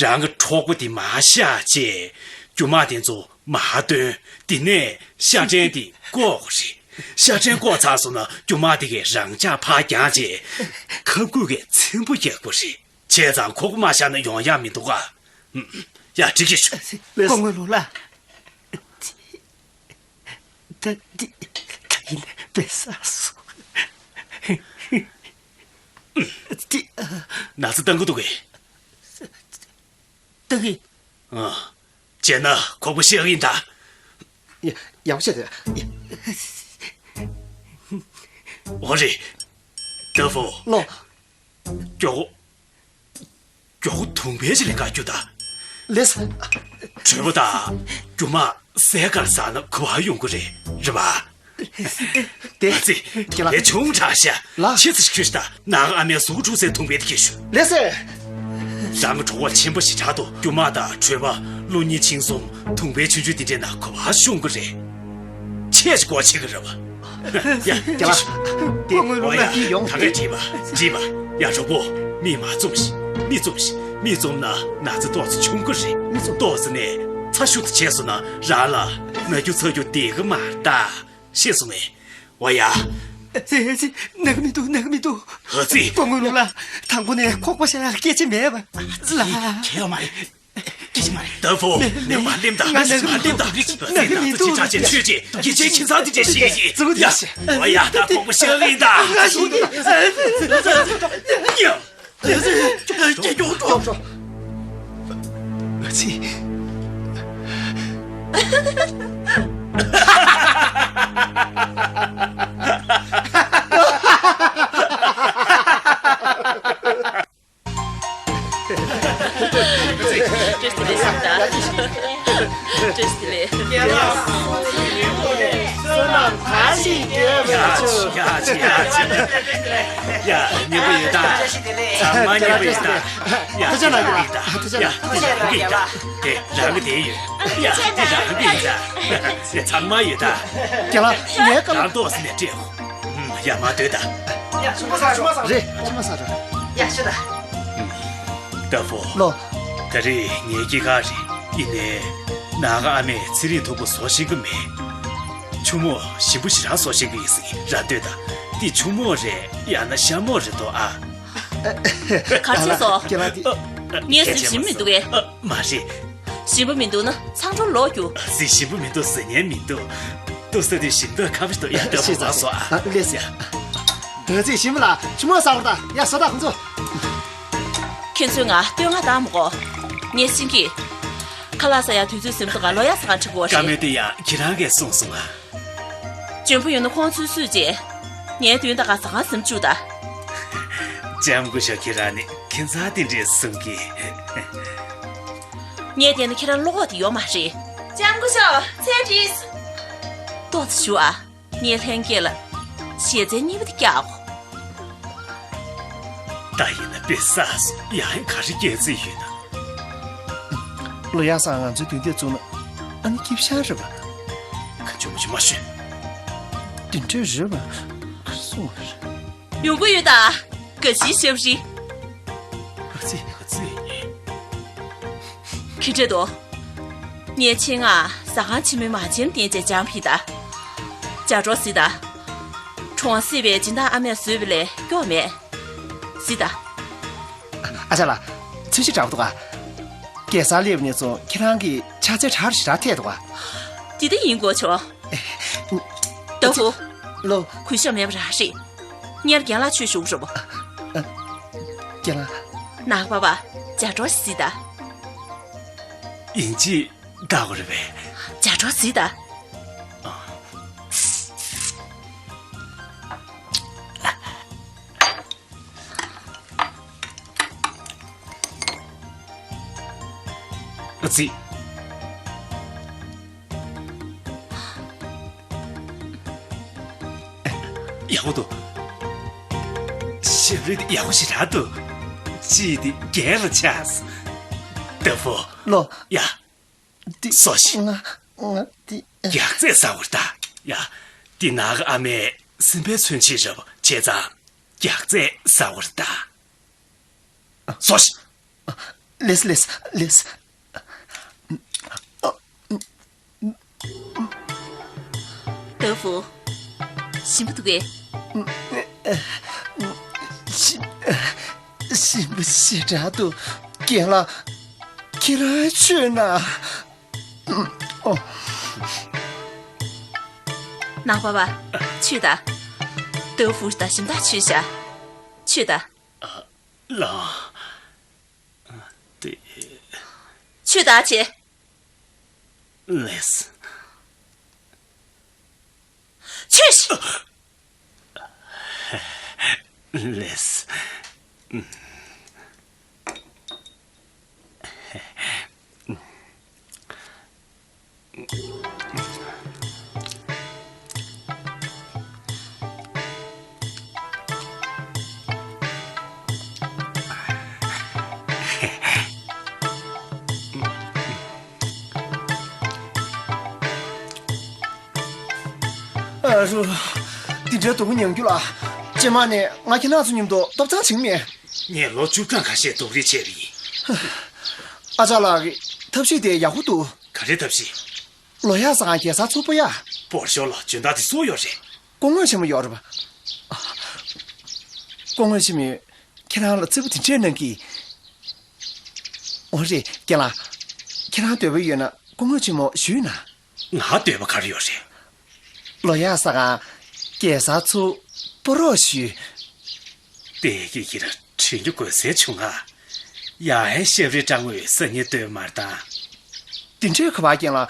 རང་གི་གྲོགས་པོ་དེ་མར་བཤགས་རྗེས། རྒྱུ་མ་དེ་ཚོ་མར་བཏོན། དེ་ནས་ཤ་སྐྲན་དེ་བཀོག་དགོས་རེད། ཤ་སྐྲན་བཀོག་ཚར་སོང་ན་རྒྱུ་མ་དེ་གས་རང་འཇགས་ཕར་འགྱངས་རྗེས། ཁབ་ཁུག་གིས་ཚེམ་བུ་རྒྱག་དགོས་རེད། བྱས་ཙང་ཁོག་པ་མ་བཤགས་ན་ཡོང་ཡག་མི་འདུག་ག་ཡ། འགྲིག་གི་ཞུ། སྐུ་ངོ་ལོ་ལ། ད་འདི་ད་ཡིན་པས་ས་སོ། འདི། ན་ཚ་བཏང་གི་འདུག་གས། བཏང་གི། ཨ། བྱས་ན་ཁོག་པ་བཤགས་ཡིན་ད། ཡ། ཡག་པོ་བྱས་ཏེ། འོ་རེད། ཏོ་ཧྥུ། ལོ། མགྱོགས། མགྱོགས་པོ་དུང་བས་ཅི་ལས་ཀ་རྒྱུ་ད། ལེས། གྲོད་པ་དང་རྒྱུ་མ་ཟས་དཀར་ཟ་ན་གོ་བ་ཡོང་གི་རེད། རེད་པ། དེ། ཨ་ཙི། ཁྱེད་ལ། དེ་ཆུང་དྲགས་ཤག་ལ། ཆེ་ཙི་ཞིག་ཁྱོད་ཤི་ད། ནང་ཨ་མའི་གཟུགས་འཁྲུག་སའི་དུང་བས་དེ་ཁྱེར་ཤོག་ལེས་སེ། རང་གི་གྲོད་ཁོག་ཆེན་པོ་ཞེ་དྲག་འདུག་རྒྱུ་མ་དང་གྲོད་པ། གློ་སྙིང་མཆིན་གསུམ། དུང་བས་ཆུང་ཆུང་དེ་འདྲའི་ནང་གོ་བ་ཤོང་གི་རེད། ཆེ་ཞིག་སྒོ་ཕྱེ་གི་རེད་པ། ཡ། ཁྱེད་ལ། དེ། ཨོ་ཡ། ད་གས་བྲིས་པ། བྲིས་པ། ཡ། གྲོགས་པོ། མིག་མ་བཙུམ་ཤིག་མིག་བཙུམ་ཤིག་མིག་བཙུམ་ན་ན་ཚ་ཏོག་ཙམ་ཆུང་གི་རེད། མིག་བཙུམ། ཏོག་ཙམ་ནས་ཚ་ཤུགས་ཏུ་ཆེ་སོང་ན་རང་ལ་ན་རྒྱུ་ཚ་རྒྱུ་བསྡད་གི་མ་རེད་ད། ཤེས་སོང་ངས། ཨོ་ཡ། ཨེ་ཙི། ན་གི་མི་འདུག་ན་གི་མི་འདུག་ཨ་ཙི། སྐུ་ངོ་ལོ་ལ། དང་པོ་ནས་ཁོག་པ་བཤགས་ཡག་སྐད་ཆ་མེད་པ། ལ། ཁྱེད་ཡོད་མ་རེད། སྐད་ཆ་མ་རེད། ཏོ་ཧྥུ། ནས་མ་ལེམ་ད། ང་ནས་མ་ལེམ་ད། ང་ནས་མི་འདུག་ང་ནས་མི་འདུག་ཅི་ཆ་ཆེ་ཆོས་ཅི། ཡི་ཆེ་ཁྱིམ་ཚང་དེ་ཅི་ཞིག་ཡིན། ཙི་གུ་དེ་ཡ། ཞིག་ཨོ་ཡ། ད་ཁོག་པ་བཤགས་ཡིན་ད། ང་ཞིག་ཡ། ང་ཚོས། བཀྲ་ཤིས་བདེ་ལེགས་ཟེར་ད། བཀྲ་ཤིས་བདེ་ལེགས། ཡ་ཡ་ཡ་ཡ། ཡ། སྙན་པོ་ཡོད་ད། ཚང་མ་སྙན་པོ་ཡོད་ད། ཡ། ཐུགས་རྗེ་གནང་གི་ཡོད་ད། ཡ། དེ་རང་གི་ཡོད་ད། དེ་རང་གི་ཡོད་ད། ཡ། དེ་རང་གི་ཡོད་ད། ཡ། ཚང་མ་ཡོད་ད། རྒན་ལགས། ངའི་སྐལ། རང་ཏོག་ཙམ་ནས་སྤྲད། ཡ། མ་སྡོད་ད། ཡ། ཆུ་མ་ཟ་ཆུ་མ་ཟ། རེད། ཆུ་མ་ཟ་འགྲོ། ཡ། ཤི་ད། ཏོ་ཧྥུ། ལོ། ད་རེས་ངའི་སྐྱེས་སྐར་རེད། ཡིན་ནའི། ནང་གི་ཨ་མས་ཚེ་རིང་མཐུག་པོ་བཟོ་ཤེས་ཀྱི་མེད། ཆུ་མོ་ཞིམ་པོ་ཞེ་དྲག་བཟོ་ཤེས་ཀྱི་ཡིན་ཟེར་གྱི་ར། ལྟོས་དང་། འདི་ཆུ་མོ་རེད་ཡང་ན་ཤ་མོ་རེད་དོ་ཨ། ག་རེ་བྱས་སོང་། ཁྱེད་རང་འདི། ངའི་གཟི་ཞིམ་མི་འདུག་གས། ཨ། མ་རེད། ཞིམ་པོ་མི་འདུག་ན་ཚ་ཁྲོ་ལོག་རྒྱུ། གཟི་ཞིམ་པོ་མི་འདུག་ཟེར་ཉན་མི་འདུག། ལྟོས་ས་དེ་ཞིམ་མདོག་ཁ་བ་ཞིག་འདུག་ཡ། ལྟོས་ཤེས་པོ་ཚ་མ་སོང་ཨ། ཨ། ལེས་ཡ། དོན་ཚིག་ཞིམ་པོ་ལ་ཆུ་མོ་ཟ་བར་ད་ཡ། ཟ་ད་ཁོང་ཚོ། ཁྱེད་ཚོས་ང་བསྟོད་བསྔགས་བཏང་མི་དགོས། ངས་ཤེས་ཀྱི། ཁ་ལག་ཟ་ཡ་དུས་ཚོད་ཟིན་དུས་ང་ལོ་ཡག་ཟ་ཁང་ཁྲིད་དགོས་རེད། བཀའ་མོལ་དེ་ཡང་ཁྱེད་རང་གིས་གསུངས་སོང་ང་། འཇོན་པོ་ཡོད་ན་ཁོང་ཚོས་སུས་བྱེད། ངའི་མདུན་ད་ག་ཟ་ཁང་ཟིན་བཅུག་ད། ལྕམ་སྐུ་ཞབས་ཁྱེད་རང་ནི་ཁྱད་མཚར་དེ་འདྲས་གསུང་གི། ངས་བལྟས་ན་ཁྱེད་རང་བློ་ཁོག་དེ་ཡོད་མ་རེད། ལྕམ་སྐུ་ཞབས་ཚལ་བྲིས། ཏོག་ཙམ་བཞུགས་ཨ། ངས་ལྷན་རྒྱས་ལ་ཞལ་ཚལ་གཉིས་པ་དེ་བཀྱག་གོ། ད་ཡིན་ན་དཔེ་བསགས་སོང་། ཡང་ཡང་ག་རེ་སྐྱེལ་རྩིས་ཡོད་ན། ལོ་ཡག་ས་ང་ཚོའི་མདུན་དེ་བཙུགས་ན་ཨ་ནི་སྐྱིད་ཤང་རེད་པ། ཁ་ཆུ་མ་ཆུ་མ་ཤོད། དེ་འདྲས་རེད་པ། ག་རེ་གསུང་བ་རེད། ཡོང་གི་ཡོད་ད། དགའ་བཞིའི་ཞབས་རི། ག་ཚི་ག་ཚི། ཁྱི་འདྲེ་དོ། ངས་ཆེད་མངགས་ཟ་ཁང་ཆེན་མོའི་མ་ཆེན་བསྟན་བྱས་སྦྱངས་ཕིག་ད། ཇ་གྲོགས་གཟིགས་ད། གྲོང་གསེབ་པའི་སྦྱིན་བདག་ཨ་མས་བཟོས་པ་ལས་སྐྱོ་མེད། གཟིགས་ད། ཨ་ཅག་ལགས། ཚོས་གཞི་འདྲ་པོ་འདུག་ག། རྒྱལ་སར་སླེབས་ནས་བཟུང་ཁྱེད་རང་གི་ཕྱག་འཚལ་གྲ་རུ་ཞེ་དྲག་ཐེབས་འདུག་ག། འདི་ལྟ་ཡིན་དགོས་ཆོག། ཏོ་ཧྥུ། ལོ། གུས་ཞབས་མེད་པ་རང་རེད། སྔོན་ལ་རྒན་ལགས་ཆོས་ཞུ་གི་རེད་པ། ཨ། རྒན་ལགས། ནག་པ་པ། ཇ་གྲོགས་གཟིགས་ད། ཡིན་གཅིག་ལྟ་དགོས་རེད་པས། ཇ་གྲོགས་གཟིགས་ད། ཨ་ཙི། ཡག་པོ་འདུག། ཞབས་རིམ་དེ་ཡག་པོ་ཞེ་དྲག་འདུག། ཅི་དེ་རྒྱན་ལ་ཆགས། ཏོ་ཧྥུ། ལོ། ཡ། འདི་སོ་ཞིག། ང་ང་འདི། རྒྱགས་ཚད་ཟ་བར་ལྟ། ཡ། འདི་ནག་ཨ་མའི་སེམས་པའི་མཚོན་བྱེད་རེད་པ། བྱས་ཙང་རྒྱགས་ཚད་ཟ་བར་ལྟ། སོ་ཞིག། ལེས་ལེས་ལེས། ཏོ་ཧྥུ། ཞིམ་པོ་འདུག་གས། ཞིམ། ཞིམ་པོ་ཞེ་དྲག་འདུག། རྒན་ལགས། ཁྱེད་རང་མཆོད་ན། ཨོ། ནག་པ་པ། མཆོད་ད། ཏོ་ཧྥུ་ད་ཞིམ་ད་མཆོད་ཤག། མཆོད་ད། ལགས། དེ། མཆོད་ད་བྱེད། ལེས། མཆོད་ཤིག། ལེས། ཨ་རུ། འདི་འདྲའི་སྡུག་པོ་མྱོང་རྒྱུ་ལ། རྗེས་མ་ནས་ང་ཁྱེད་རང་ཚོ་མཉམ་དུ་ལྟོ་ཚང་བྱེད་ཀྱི་མེད། ངས་ལོ་བཅུ་གྲངས་ཁ་ཤས་སྡུག་རུས་བྱས་པ་ཡིན། ཨ་ཅག་ལགས་ཀྱི་ཐབས་ཤེས་དེ་ཡག་པོ་འདུག། ག་རེ་ཐབས་ཤེས། ལོ་ཡག་ཟ་ཁང་རྒྱལ་སར་ཚོགས་པ་ཡ། སྤོར་ཤོར་ལ་འཇོན་ཐང་དེ་སུ་ཡོད་རེད། སྐུ་ངོ་ཆེན་མོ་ཡོད་རེད་པ། སྐུ་ངོ་ཆེན་མོས་ཁྱེད་རང་ལ་བརྩེ་པོ་དེ་འདྲས་གནང་གི། འོ་རེད། རྒན་ལགས། ཁྱེད་རང་འདོད་པ་ཡོད་ན་སྐུ་ངོ་ཆེན་མོ་ཞུས་ན། ང་འདོད་པ་ག་རེ་ཡོད་རེད། ལོ་ཡག་ཟ་ཁང་རྒྱལ་སར་ཚོགས་སྤོ་རོགས་ཞུས། བལྟས་ཀྱི་ཡིན་ན་དྲན་རྒྱུ་དགོས་ས་བྱུང་ང་། ཡ་ཧེ། ཤེབ་རི་སྤྲང་བོས་སང་ཉིན་སྟོན་མར་བཏང་། དེ་འདྲའི་ཁ་པར་རྒན་ལགས།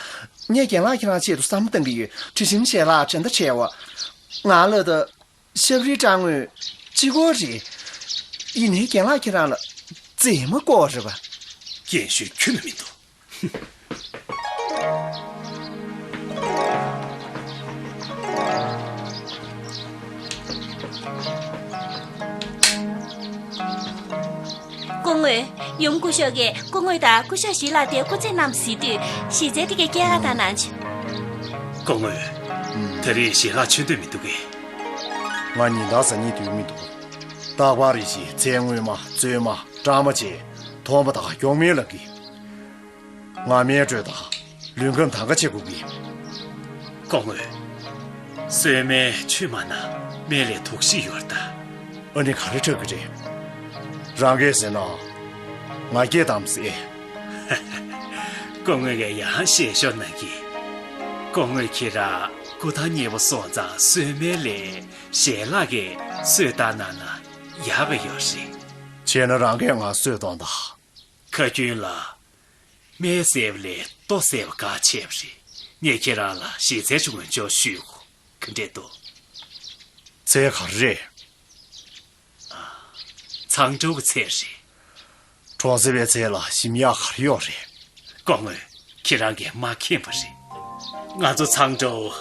ངས་རྒན་ལགས་ཁྱེད་རང་ཆེད་དུ་བསམ་བློ་གཏང་གི་ཡོད། དྲི་ཞིམ་ཞལ་ལག་དྲན་ད་བྲལ་བ། ང་ལ་ད་ཤེབ་རི་སྤྲང་བོས་གཅིག་པོ་རེད། ཡིན་ནའི་རྒན་ལགས་ཁྱེད་རང་ལ་མཛེས་མ་དགོས་རེད་པ། རྒན་ཤོས་ཁྱོན་ནས་མི་འདུག། སྐུ་ངོ། ཡུམ་སྐུ་ཞབས་ཀྱིས་སྐུ་ངོ་དང་སྐུ་ཞབས་ཞལ་ལག་དེ་སྐུ་ཚེ་རྣམས་གཟིགས་དུས་ཞལ་ཚལ་དེ་གའི་སྐྱེལ་ག་བཏང་གནང་བྱུང་། སྐུ་ངོ། ད་རེས་ཞལ་ལག་མཆོད་འདོད་མི་འདུག་གས། ང་ཉིན་ལྟར་ཟ་སྙིང་འདོད་མི་འདུག། རྟག་པར་རེ་བཞིན་ཚལ་སྔོན་མ། བཙོས་མ། སྐྲག་མ་བཅས་མཐོང་བ་དག་མགྱོགས་མིན་ལ་གི། ང་སྨན་སྤྲོད་དང་ལུས་ཁམས་དང་ག་བྱེད་དགོས་ཀྱི། སྐུ་ངོ། གསོལ་སྨན་མཆོད་མ་ན་སྨན་ལས་དུག་ཤི་ཡོད་ད། ཨ་ནི་ག་རེ་དྲག་གི་རེད། རང་གིས་ཟེར་ན་ང་སྐད་བཏང་ཟེར། སྐུ་ངོ་གིས་ཡང་བཤད་ཤོར་ན་གི། སྐུ་ངོ་ཁྱེད་རང་སྐུ་ཐང་མཉེལ་པོ་སོང་ཙང་གསོལ་སྨན་ལས་ཞལ་ལག་གིས་གསོལ་བཏང་ན་ན་ཡག་གི་ཡོད་རེད། བྱས་ན་རང་གིས་ང་གསོལ་གཏོང་དང་། ཁ་རྒྱུན་ལ། སྨན་བསད་པ་ལས་ལྟོ་བསད་པ་དགའ་ཆེ་བ་རེད། ངས་ཁྱེད་རང་ལ་ཞིབ་འཚོལ་ཞུ་དགོས་འཇོག་ཞུས་གོ། ག་འདྲས་འདུག་ཚད་ག་རེ་རེད། ཚང་སྤྲོ་གི་ཚད་རེད། གྲོང་གསེབ་པའི་ཚད་ལ་ཞིམ་ཡག་ག་རེ་ཡོད་རེད། སྐུ་ངོ། ཁྱེད་རང་གིས་མ་མཁྱེན་པ་རེད། ང་ཚོ་ཚང་སྤྲོ།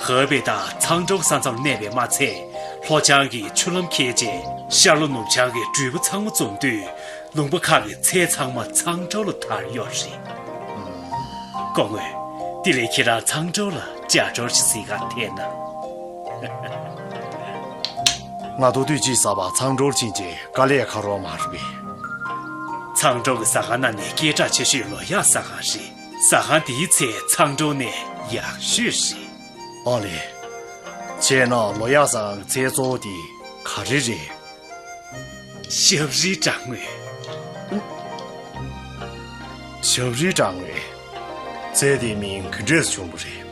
ཧོ་པེ་དང་ཚང་སྤྲོ་ས་མཚམས་གནས་པའི་མ་ཚད། ལྷོ་བྱང་གི་ཆུ་ལམ་ཁེལ་རྗེས་ཤར་ལྷོ་ནུབ་བྱང་གི་འགྲུལ་པ་ཚང་མ་འཛོམས་དུས། ལུང་པ་ཁག་གི་ཚལ་ཚང་མ་ཚང་སྤྲོ་ལ་དར་ཡོད་རེད། སྐུ་ངོ། དེ་ལས་ཁྱེད་རང་ཚང་སྤྲོ་ལ་ཅ་སྤྲོ་ཞིག་གཟིགས་ག་ཐད་ན། ང་ཐུག་དུས་ཅི་ཟ་བ་ཚང་སྤྲོ་ཕྱིན་རྗེས་དཀའ་ལས་ཁག་རོགས་མ་རེད་པས། ཚང་སྤྲོ་གི་ཟ་ཁང་ནང་ནས་སྐད་གྲགས་ཆེ་ཤོས་ལོ་གཡག་ཟ་ཁང་རེད། ཟ་ཁང་དེའི་ཚད་ཚང་སྤྲོ་ནས་ཡག་ཤོས་རེད། ཨ་ལས། བྱས་ན་ལོ་གཡག་ཟ་ཁང་གི་ཚལ་གཙོ་བོ་དེ་ག་རེ་རེད། ཞབས་རིའི་སྦྲང་ངོས། ཞབས་རིའི་སྦྲང་ངོས། ཚལ་དེའི་མིང་ག་འདྲས་བྱུང་བ་རེད།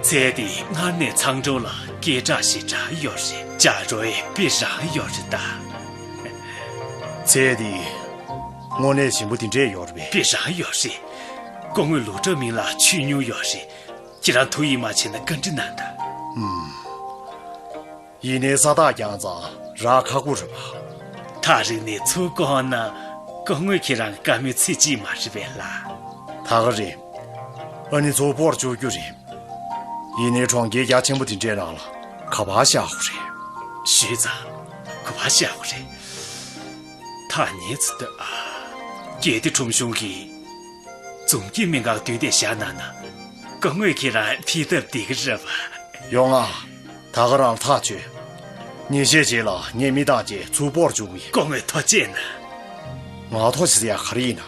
ཚལ་དེ་སྔར་ནས་ཚང་སྤྲོ་ལ་སྐད་གྲགས་ཤིག་དྲག་ཡོད་རེད། ཅ་སྤྲོ་ཡི་དཔེ་རང་ཡོད་རེད་ད། ཚལ་དེ་དངོས་གནས་ཞིམ་པོ་དེ་འདྲས་ཡོད་རེད་པས། དཔེ་རང་ཡོད་རེད། སྐུ་ངོའི་ལུས་གྲུབ་མིང་ལ་ཆོས་མྱོང་ཡོད་རེད། ཁྱེད་རང་ཐུགས་ཡིད་མ་ཆེས་ན་བཀའ་འདྲི་གནང་དང་། ཨུམ། ཡིན་ནའི་ས་ཐག་རྐྱང་ཙང་རག་ཁག་པོ་རེད་པ། ཐག་རིང་ནས་ཚུར་བསྐོར་ན་སྐུ་ངོ་ཁྱེད་རང་བཀའ་མོལ་ཚིག་གཅིག་མ་རེད་པས་ལ། ད་ག་རེད། ཨ་ནི་ཚུར་སྤོར་བཅུག་རྒྱུ་རེད། ཡིན་ནའི་གྲོང་ཁྱེར་རྒྱ་ཆེན་པོ་དེ་འདྲའི་ནང་ལ་ག་པར་བཞག་དགོས་རེད། ཞུས་ཙང་ག་པར་བཞག་དགོས་རེད། ཐག་ཉེ་ཚོ་ལྟོས་ཨ། གལ་ཏེ་ཁྲོམ་གཞུང་གིས་འཛོམས་སྐྱིད་སྨན་ཁང་བསྡུས་ཏེ་བཞག་གནང་ན་སྐུ་ངོ་ཁྱེད་རང་ཕེབས་ཐབས་བདེ་གི་རེད་པ། ཡོང་ང་། ད་ག་རང་ལ་ཐག་ཆོད། ཉིན་ཤས་རྗེས་ལ་ངས་མི་བཏང་བྱས་ཚུར་སྤོར་བཅུག་གི་ཡིན། སྐུ་ངོ་ཐུགས་རྗེ་གནང་། ང་ཐུགས་རྗེ་ཆེ་ཡ་ག་རེ་ཡིན་ན།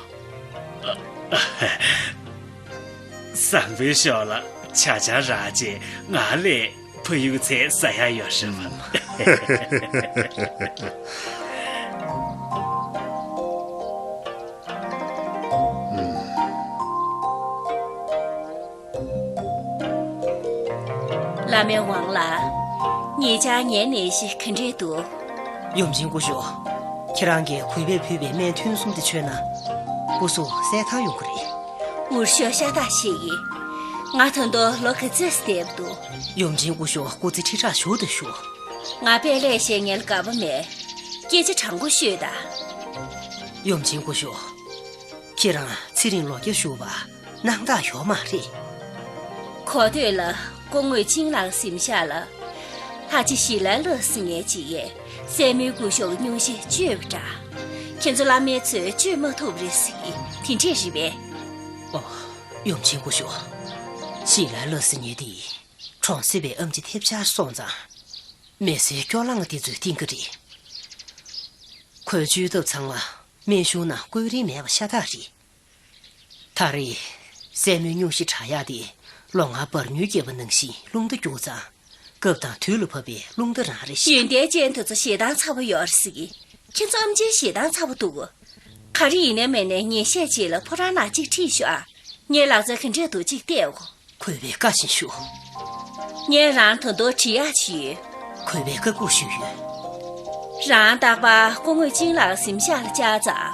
བཟང་པོའི་ཞོར་ལ་ཆ་ཆང་རག་རྗེས་ང་ལས་ཕ་ཡུལ་ཚལ་ཟ་ཡ་ཡོད་ཤག་པ། བླ་མའི་ཝང་ལགས། ཉེ་ཆར་ངའི་ནད་གཞི་ག་འདྲས་འདུག་ཡུམ་ཆེན་སྐུ་ཞབས། ཁྱེད་རང་གིས་གུས་པས་ཕུལ་བའི་སྨན་ཐུན་གསུམ་དེ་མཆོད་ན། སྐུ་གཟུགས་གསལ་ཐང་ཡོང་གི་རེད། འུར་ཤོག་ཤ་སྟག་བཤད་ཀྱིས། ང་ད་དུང་ལོ་ག་ཚོད་བསྡད་འདུག་ཡུམ་ཆེན་སྐུ་ཞབས་སྐུ་ཚེ་ཁྲི་ཕྲག་བཞུགས་དང་བཞུགས། ང་དཔེ་ལས་བཤད་མཁན་ལ་དགའ་པོ་མེད། སྐད་ཆ་དྲང་པོ་ཤོད་དང་། ཡུམ་ཆེན་སྐུ་ཞབས། ཁྱེད་རང་ཚེ་རིང་ལོ་བརྒྱ་བཞུགས་པ་སྣང་དག་ཡོད་མ་རེད། གོ་ཐོས་ལ་སྐུ་ངོ་ཆིང་ལགས་གཟིམ་ཤག་ལ། ལྷ་རྗེ་ཞི་ལའི་ལགས་ཟེར་མཁན་ཅིག་ཡས་སྲས་མོའི་སྐུ་ཞབས་ཀྱི་སྙུང་གཞི་བཅོས་པ་འདྲ། ཁྱེད་ཚོ་བླ་མའི་ཚོས་བཅོས་མ་ཐུབ་རེད་ཟེར་གི་དེ་འདྲས་རེད་པས། ཨོ། ཡུམ་ཆེན་སྐུ་ཞབས། ཞི་ལའི་ལགས་ཟེར་མཁན་དེ་གྲོང་གསེབ་པའི་ཨེམ་ཆི་ཐེབས་ཆག་སོང་ཙང་། མི་སེར་སྐྱོ་ལང་དེ་ཚོས་བསྟན་གི་རེད། ཁོའི་བཅོས་ཐབས་ཚང་མ་སྨན་གཞུང་ནང་བཀོད་རིན་མེད་པ་ཤ་སྟག་རེད། ད་རེས་སྲས་མོའི་སྙུང་གཞི་དྲག་ཡག་དེ་ལོ་ལྔ་བར་དངུལ་སྐྱེས་པ་ནང་བཞིན་རླུང་རྟ་རྒྱུག་ཙང་སྐབས་དང་དུས་ལ་བབ་པའི་རླུང་རྟ་རང་རེད་ཤག་ཡོན་ཏན་ཅན་དེ་ཚོ་ཞེ་སྡང་ཚ་པོ་ཡོད་རེད་ཟེར་གི། ཁྱེད་ཚོ་ཨམ་ཆིའི་ཞེ་སྡང་ཚ་པོ་འདུག་ག་རེ་ཡིན་ནའི་མིན་ནའི་ཉིན་ཤས་རྗེས་ལ་ཕོ་བྲང་ནང་གཅིག་ཁྲིད་ཤོག་ཨ། ངའི་ལག་རྩལ་ག་འདྲས་འདུག་ཅིག་བལྟས་འོ། གུས་པས་བཀའ་བཞིན་ཞུ། ངས་རང་ད་དུང་དྲི་ཡག་ཅིག་ཡོད། གུས་པས་བཀའ་བཀོད་ཞུས་ཡོད། རང་རྟག་པར་སྐུ་ངོ་ཆིང་ལགས་གཟིམ་ཤག་ལ་བཅར་ཙང་།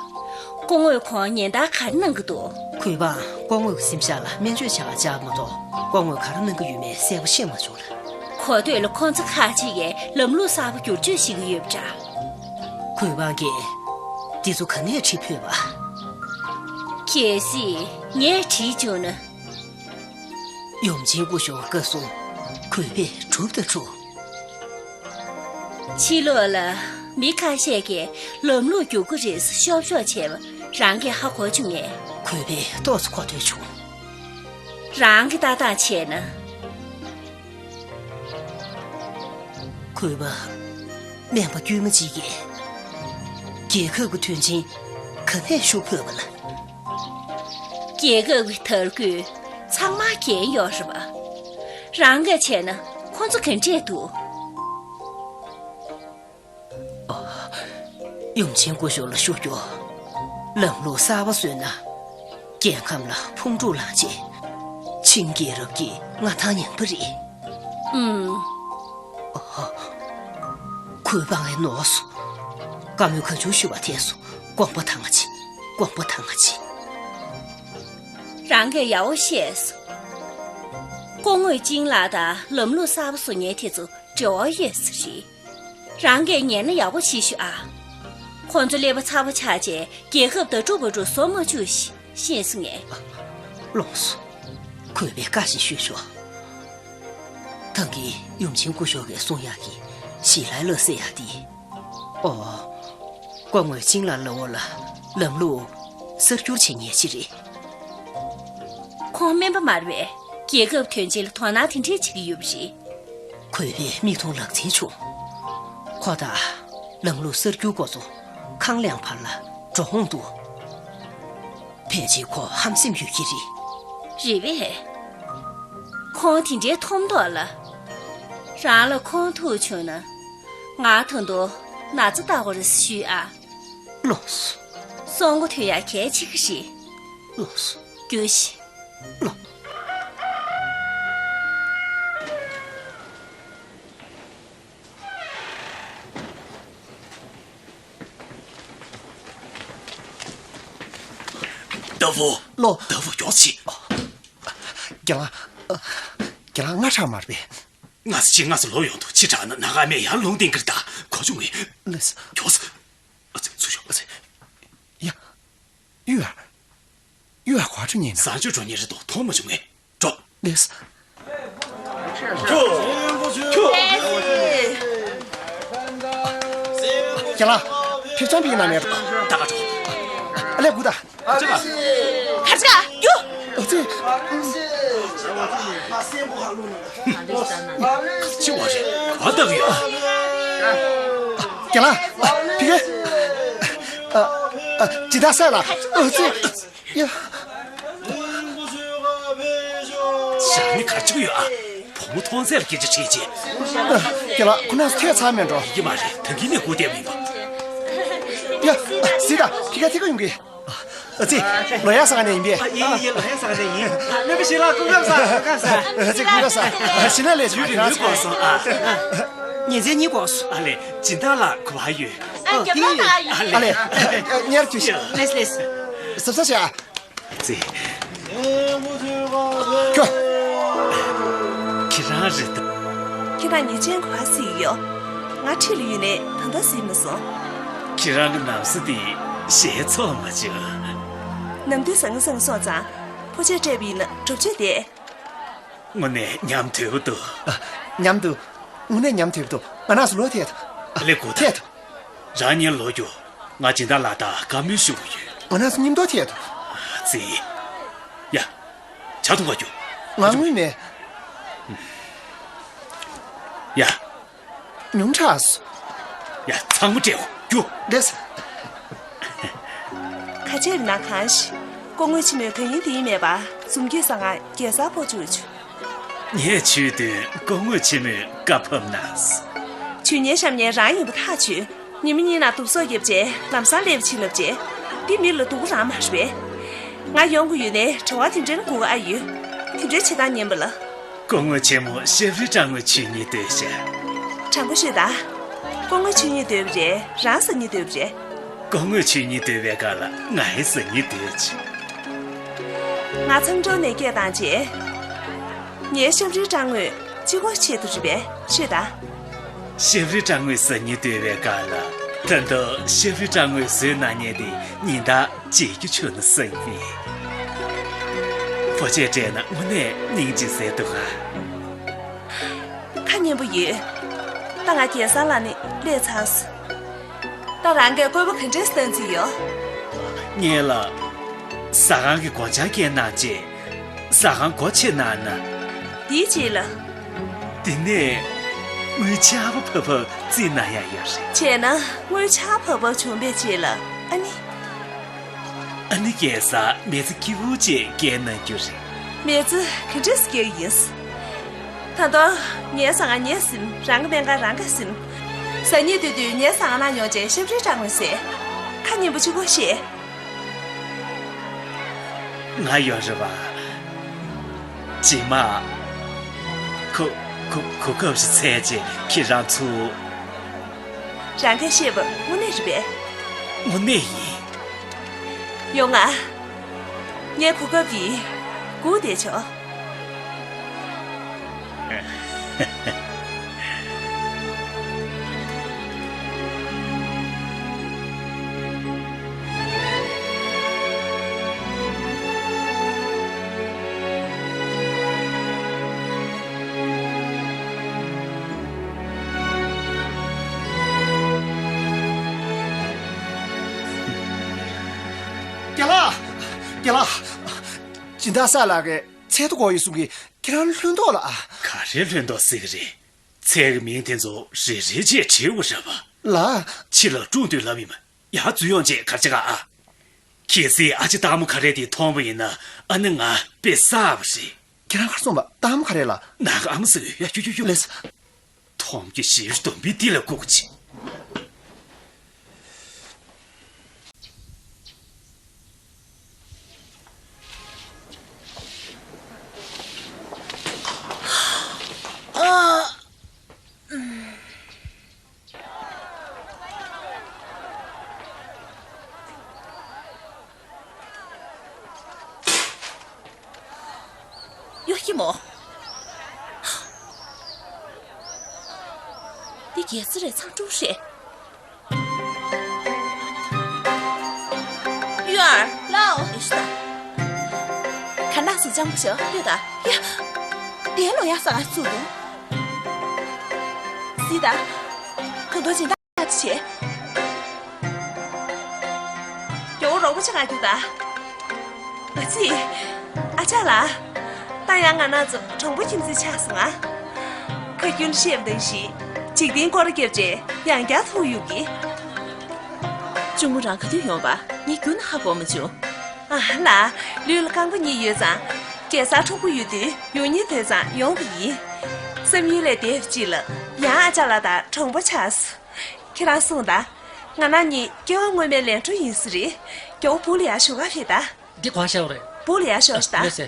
སྐུ་ངོས་ཁོང་ཉིན་ལྟར་ག་རེ་གནང་གི་འདུག་གུས་པའང་སྐུ་ངོ་གི་གཟིམ་ཤག་ལ་སྨན་བཅོས་བྱེད་གར་བཅར་མ་གཏོགས་སྐུ་ངོས་ག་རེ་གནང་གི་ཡོད་མེད་གསལ་པོ་ཤེས་མ་བྱུང་ལ། གོ་ཐོས་ལ་ཁོང་ཚོ་ཁག་ཅིག་གིས་ལམ་ལུགས་གསར་པ་བསྒྱུར་བཅོས་བྱེད་ཀྱི་ཡོད་པ་འདྲ། གུས་པའང་གིས་འདི་ཚོ་ག་ནས་ཁྲིད་ཕོད་པ། གལ་སྲིད་ངས་ཁྲིད་བཅུག་ན། ཡུམ་ཆེན་སྐུ་ཞབས་བཀའ་གསུང་གུས་པས་སྒྲུབ་དང་སྒྲུབ། ཕྱི་ལོགས་ལ་མི་ཁ་ཤས་ཀྱིས་ལམ་ལུགས་བསྒྱུར་གྱི་རེད་ཟེར་ཤོབ་ཤོབ་བྱས་པ་རང་གིས་ཧ་གོ་བྱུང་ངས། གུས་པས་ཏོག་ཙམ་གོ་ཐོས་བྱུང་། རང་གིས་ལྟ་སྟངས་བྱས་ན། གུས་པ། སྨན་པ་དཀྱུས་མ་གཅིག་གིས་རྒྱལ་ཁབ་ཀྱི་དོན་ཆེན་ག་ནས་ཞུ་ཕོད་པ་ལ། རྒྱལ་ཁབ་ཀྱི་དར་གོས་ཚང་མ་གྱོན་ཡོད་རེད་པ། རང་གིས་བྱས་ན་ཁོ་ཚོ་ག་འདྲས་འདུག་ཡུམ་ཆེན་སྐུ་ཞབས་ལ་ཞུ་རྒྱུ། ལམ་ལུགས་གསར་པ་བཟོས་ན། རྒྱལ་ཁམས་ལ་ཕུང་དཀྲུག་ལངས་བྱས། ཆིང་རྒྱལ་རབས་ཀྱི་མངའ་ཐང་ཉམས་པ་རེད། ཨུམ། གུས་པ་ངས་ནོར་སོང་། བཀའ་མོལ་གང་བྱུང་ཞུ་བ་དེ་སོང་། དགོངས་པ་དྭངས་མ་ཆེ། དགོངས་པ་དྭངས་མ་ཆེ། རང་གིས་ཡག་པོ་ཤེས་སོང་། སྐུ་ངོ་ཅིང་ལགས་དང་ལམ་ལུགས་གསར་པ་བཟོ་མཁན་དེ་ཚོ་འབྲེལ་བ་ཡོད་ས་རེད། རང་གིས་ཉན་ན་ཡག་པོ་བྱེད་ཤོག་ཨ། ཁོང་ཚོ་ཀླད་པ་ཚ་པོ་ཆགས་བྱས་རྒྱལ་ཁབ་དར་དཀྲུག་འབུར་དཀྲུག་བཟོ་མ་བཅུག་ཤེས་སོང་ངས། ལགས་སོ། གུས་པས་བཀའ་བཞིན་ཞུས་ཆོག་ད་གིན་ཡུམ་ཆེན་སྐུ་ཞབས་ཀྱིས་གསུང་ཡག་གི་ཞི་ལའི་ལགས་ཟེར་ཡག་དེ། ཨོ། སྐུ་ངོ་ཅིང་ལགས་ལབ་པ་ལ་ལམ་ལུགས་གསར་བསྒྱུར་བྱེད་མཁན་ཞིག་རེད། ཁོང་སྨན་པ་མ་རེད་པས། རྒྱལ་ཁབ་དོན་ཆེན་ལ་དོ་སྣང་དེ་འདྲས་བྱེད་ཀྱི་ཡོད་པ་རེད། གུས་པས་མིག་མཐོང་ལག་ཟིན་བྱུང་། ཁོ་དང་ལམ་ལུགས་གསར་བསྒྱུར་སྐོར་ཚོ་གང་ལེགས་པར་ལ་འགྲོ་འོང་འདུག་ཕལ་ཆེར་ཁོ་ཧམ་སེམས་ཡོད་ཀྱི་རེད། རེད་པས། ཁོང་དེ་འདྲའི་མཐོང་མདོག་ལ། རང་ལ་ཁོང་ཐུག་བྱུང་ན། ང་ད་དུང་ན་ཚ་བཏགས་པ་རེད་ཞུས་ཨ། ལགས་སོ། སྲུང་སྐྱོབ་ཐུབ་ཡག་གལ་ཆེ་གི་རེད། ལགས་སོ། རྒྱུགས་ཤིག་ལགས། ཏ་ཕུ། ལོ། ཏ་ཕུ་མགྱོགས་ཤིག་རྒན་ལགས། རྒན་ལགས་སྔ་དྲགས་མ་རེད་པས། ང་ཚོ་ཕྱི་ང་ཚོ་ལོག་ཡོང་དུས་ཕྱི་དྲགས་ན་ན་ག་མེད་ཡར་ལུང་སྟེང་གིར་ད་གོ་བྱུང་ངས། ལགས་སོ། མགྱོགས་སོ། ཨ་ཙི་ཚུར་ཤོག་ཨ་ཙི། ཡ། གཡུ་ཡ། གཡུ་ཡ་ག་བ་འགྲོ་ཉེན་ན། བཟའ་སྤྱོད་འགྲོ་ཉེན་རེད་དོ། མཐོང་མ་བྱུང་ངས། འགྲོ། ལགས་སོ། རྒན་ལགས། ཕེབས་བྱང་ཕིག་ནང་ནས། ད་ག་འགྲོ། ཨ་ལས་སྒུག་ད། ཁ་ཆེ་ག་རྒྱུ། ཨ་ཙི། ཅི་བ་རེད། ག་བལྟ་གི་ཡོད། རྒན་ལགས། ཕི་གེ་ཨ། ཨ། ཇི་ལྟར་ཟེར་ལ། ཨ་ཙི། ཡ། ཞག་ནི་ག་ཅིག་ཡོད་ཨ། བུ་མོ་མཐོང་ཚད་ལ་སྐད་ཆ་དྲིས་རྗེས། རྒན་ལགས་ཁོ་ན་ཐད་ཚར་མེད་འགྲོ། ཡིན་གྱི་མ་རེད། ད་གིན་ནས་སྒུག་བསྡད་མིན་པ། ཡ། གཟིགས་དང་། ཁྱི་ཁ་ཐི་ཁ་ཡོང་གི། ཨ་ཙི། ལོ་ཡག་ས་ག་ནས་ཡིན་པས། ཡིན་ཡིན་ཡིན། ལོ་ཡག་ས་ག་ནས་ཡིན། སྨན་པ་ཞིག་ལ་སྐུ་ཁམས་བཟང་། སྐུ་ཁམས་བཟང་། ཨ་ཙི་སྐུ་ཁམས་བཟང་། ཞི་ལ་ལས་ཞུ་རིག་ན་ཚོགས་སོང་ཨ། ཉིན་མཚན་གཉིས་གོ་སོང་། ཨ་ལས། སྦྱིན་བདག་ལགས་ག་པར་ཡོད། ཨ་རྒྱབ་ལ་ལ་ཡོད། ཨ་ལས། ཉར་རྒྱུ་ཞིག་ལེས་ལེས། གཟབ་གཟབ་བྱས་ཨ། ཙི། ཁྱོད། ཁྱེད་རང་རེད་དམ། ཁྱེད་རང་ཉེས་ཅན་ག་པར་གཟིགས་ཡོད། ང་འཁྲིས་ལ་ཡོད་ནས་ད་ལྟ་གཟིགས་མ་སོང་། ཁྱེད་རང་གི་ན་བཟའ་དེ་ཞལ་ཚོགས་མ་བྱུང་། ནམ་དུས་བཟང་ངན་བཟང་སོང་ཙང་ཕོ་ཆས་སྤྲད་པ་ཡིན་ན་གྲུབ་ཆོད་དེ། དངོས་གནས་ཉམས་དོད་པོ་འདུག་ཉམས་འདུག་དངོས་གནས་ཉམས་དོད་པོ་འདུག་ང་རང་ཚོ་ལོ་ཐད་དུ། ལེ་གོ་ཐད་དུ། རང་ཉིད་ལོ་རྒྱུ། ང་སྦྱིན་བདག་ལགས་དང་བཀའ་མོལ་ཞུ་གི་ཡོད། ང་རང་ཚོ་མཉམ་དུ་ཐད་དུ། ཙི། ཡ། ཇ་འཐུང་ག་རྒྱུགས། ང་དངུལ་མེད། ཡ། ཉུང་དྲགས་སོང་། ཡ། ཚང་མ་སྤྲད་འོང་རྒྱུགས། ལགས་སོ། ཁ་ཆེ་རི་ན་གང་ཞིག་སྐུ་ངོ་ཆེན་མོའི་གང་ཡིན་དེ་ཡིན་མེད་པ་འཛུམ་གྱིས་ས་ང་རྒྱལ་སར་ཕོག་བཅུག་བཅུག་ངས་ཆུའི་དོན་སྐུ་ངོ་ཆེན་མོའི་བཀའ་ཕབ་གནང་། ཆུ་ཉེན་བཤམས་མཁན་རང་ཡིན་པ་ཐག་ཆོད། ཉི་མ་གཉིས་ནང་དུག་སོགས་བརྒྱབ་རྗེས་ལམ་སང་སླེབས་ཕྱིན་ལབ་རྗེས། འདི་མི་ལ་སྡུག་རང་མ་རེད་པས། ང་ཡོང་གི་ཡོད་ནའི་དྲི་བ་དེ་འདྲའི་དགོས་ཀྱི་ཨ་ཡོད། དེ་འདྲའི་བྱེད་སྟངས་ངན་པ་ལ། སྐུ་ངོ་ཆེན་མོ་ཤེབ་རི་སྦྲང་བུའི་ཆོས་ཉིད་འདོད་ཤག་དྲང་པོ་ཤོད་ད། སྐུ་ངོ་ཆོས་ཉིད་འདོད་པ་རེད་རང་ཟ་སྙིང་འདོད་པ་རེད། སྐུ་ངོ་ཆོས་ཉིད་འདོད་པའི་སྒང་ལ་ང་ཡི་ཟ་སྙིང་འདོད་ཅིག་ང་མཚམས་སྦྱོར་ནས་སྐད་བཏང་རྗེས། ངའི་ཤེབ་རི་སྦྲང་བུས་གཅིག་པོ་ཆེད་དུ་རེད་པས་ཤོད་ད། ཤེབ་རི་སྦྲང་བུས་ཟ་སྙིང་འདོད་པའི་སྒང་ལ་ད་དུང་ཤེབ་རི་སྦྲང་བུས་བཟོས་གནང་མཁན་དེ་ཉིན་ལྟར་བརྗེད་རྒྱུ་བྱུང་ན་བསམ་པས། ཕོ་ཆས་སྤྲད་ན་དངོས་གནས་སྙིང་རྗེ་ཟེར་འདུག་ག་ཁ་སྙན་པོ་ཡོད། ད་ང་རྒྱལ་སར་ལ་ནི་སླེབས་ཚར་སོང་། ད་རང་གིས་བཀོད་པ་ག་འདྲས་བཏང་རྩིས་ཡོད། ངས་ལ། ཟ་ཁང་གི་སྒོ་བྱང་བཀལ་གནང་རྗེས། ཟ་ཁང་སྒོ་ཕྱེ་གནང་ན། དེའི་རྗེས་ལ། དེ་ནས་དངུལ་ཆར་པ་ཕབ་ཕབ་རྩིས་གནང་ཡག་ཡོད་རེད། བྱས་ན་དངུལ་ཆར་པ་ཕབ་ཕབ་བྱུང་བའི་རྗེས་ལ་ཨ་ནི། ཨ་ནི་རྒྱལ་སར་མི་ཚེ་སྐྱིད་པོ་ཅིག་སྐྱེལ་གནང་རྒྱུ་རེད། མི་ཚེ་ག་འདྲས་སྐྱེལ་ཡིན། ད་དུང་ངའི་ཟ་ང་ངས་ཟིན། རང་གི་སྨན་ཁང་རང་གིས་ཟིན། ཟ་སྙིང་འདོད་དུས་ངའི་ཟ་ང་ན་ཡོང་བྱས་ཤབ་རིལ་སྐྲངས་ལ་ཟས། ཁ་སྙན་པོ་གཅིག་པོ་བཤད། ང་ཡོད་རེད་བ། རྗེས་མ། གོ་གོ་གོ་སྐབས་ཤིག་འཚོལ་བྱས་ཁྱེད་རང་ཚུར། རང་གིས་བཤད་པ་དངོས་གནས་རེད་པས། དངོས་གནས་ཡིན། ཡོང་ང་། ངས་གོ་སྐབས་འདི་སྒུག་བསྡད་ཆོག་རྒན་ལགས། རྒན་ལགས། སྦྱིན་བདག་ས་ལགས་ཀྱིས་ཚལ་དུ་དགོས་ཡོད་གསུང་གི། ཁྱེད་རང་ལྷོད་མདོག་ལ་ཨ། ག་རེ་ལྷོད་མདོག་ཟེར་གི་རེད། ཚལ་གྱི་མིང་དེ་ཚོ་རེ་རེ་བྱས་བྲིས་དགོས་རེད་པ། ལགས། ཕྱི་ལ་སྒྲུང་དུས་ལབ་ཡིན་པ། ཡར་འཛུལ་ཡོང་བྱས་གར་བྱེད་ག་ཨ། གལ་སྲིད་ཨ་ཅེ་སྟག་མོ་ཁ་རས་དེ་མཐོང་བ་ཡིན་ན་ཨ་ནི་ང་དཔེ་བསགས་པ་རེད། ཁྱེད་རང་གར་སོང་བ། སྟག་མོ་ཁ་རས་ལ། ནང་གི་ཨ་མ་ཟེར་ཡ། ཡོ་ཡོ་ཡོ། ལགས་སོ། ཐོམ་གྱི་ཞིབ་སྡོམ་པའི་ཏི་ལ་བཀུག་ཅིག་གཡོ་སྒྱུ་མོ། འདི་རྒྱལ་སྲས་རེད། ཚང་ཀྲུའུ་རེད། ཡུ་ཨར་ལའོ་ཨིཤ་ད། ག་ན་སུ་ཅང་པོ་ཞོ་ཡོད་ད། ཡ། དེ་ལོ་ཡ་ས་ག་ཚུགས་འདུག་སི་ད། ཁོ་ཚོ་སྦྱིན་བདག་ཅིག་བྱེད། རྒྱལ་བོ་རོགས་པ་ཆེ་ག་རྒྱུག་ད། ཨ་ཙི། ཨ་ཅག་ལགས། ད་ཡང་ང་རང་ཚོ་གྲོང་པ་ཁྱིམ་མཚེས་ཆགས་སོང་ང་། ཁ་རྒྱུན་བཤད་པ་ནང་བཞིན་འཇིག་རྟེན་སྐོར་ར་བརྒྱབ་རྗེས་ཡང་བསྐྱར་ཐུག་ཡོང་གི། གཅུང་མོ་རང་ག་དུས་ཡོང་བ། ངས་རྒྱུན་ཧ་གོ་མ་བྱུང་། ཨ་ལ། ལུས་ལ་རྐང་པ་གཉིས་ཡོད་ཙང་། རྒྱལ་སར་གྲོགས་པོ་ཡོད་དུས་ཡོང་སྙིང་འདོད་ཙང་ཡོང་བ་ཡིན། བསམ་ཡུལ་ལས་འདས་པ་ཅིག་ལ་ཡང་ཨ་ཅག་ལགས་དང་གྲོང་པ་ཆགས་སོང་། ཁྱེད་རང་གསུངས་དང་། ང་རང་གཉིས་སྐྱེ་བ་སྔོན་མའི་ལས་འཕྲོ་ཡིན་ས་རེད། རྒྱལ་བོ་བུ་ལ་ཡར་ཞོགས་ཀ་ཕེབས་དང་། འདི་གང་ཤར་བ་རེད། བུ་ལ་ཡར་ཞོགས་ཤིག་དང་། ལགས་སེ།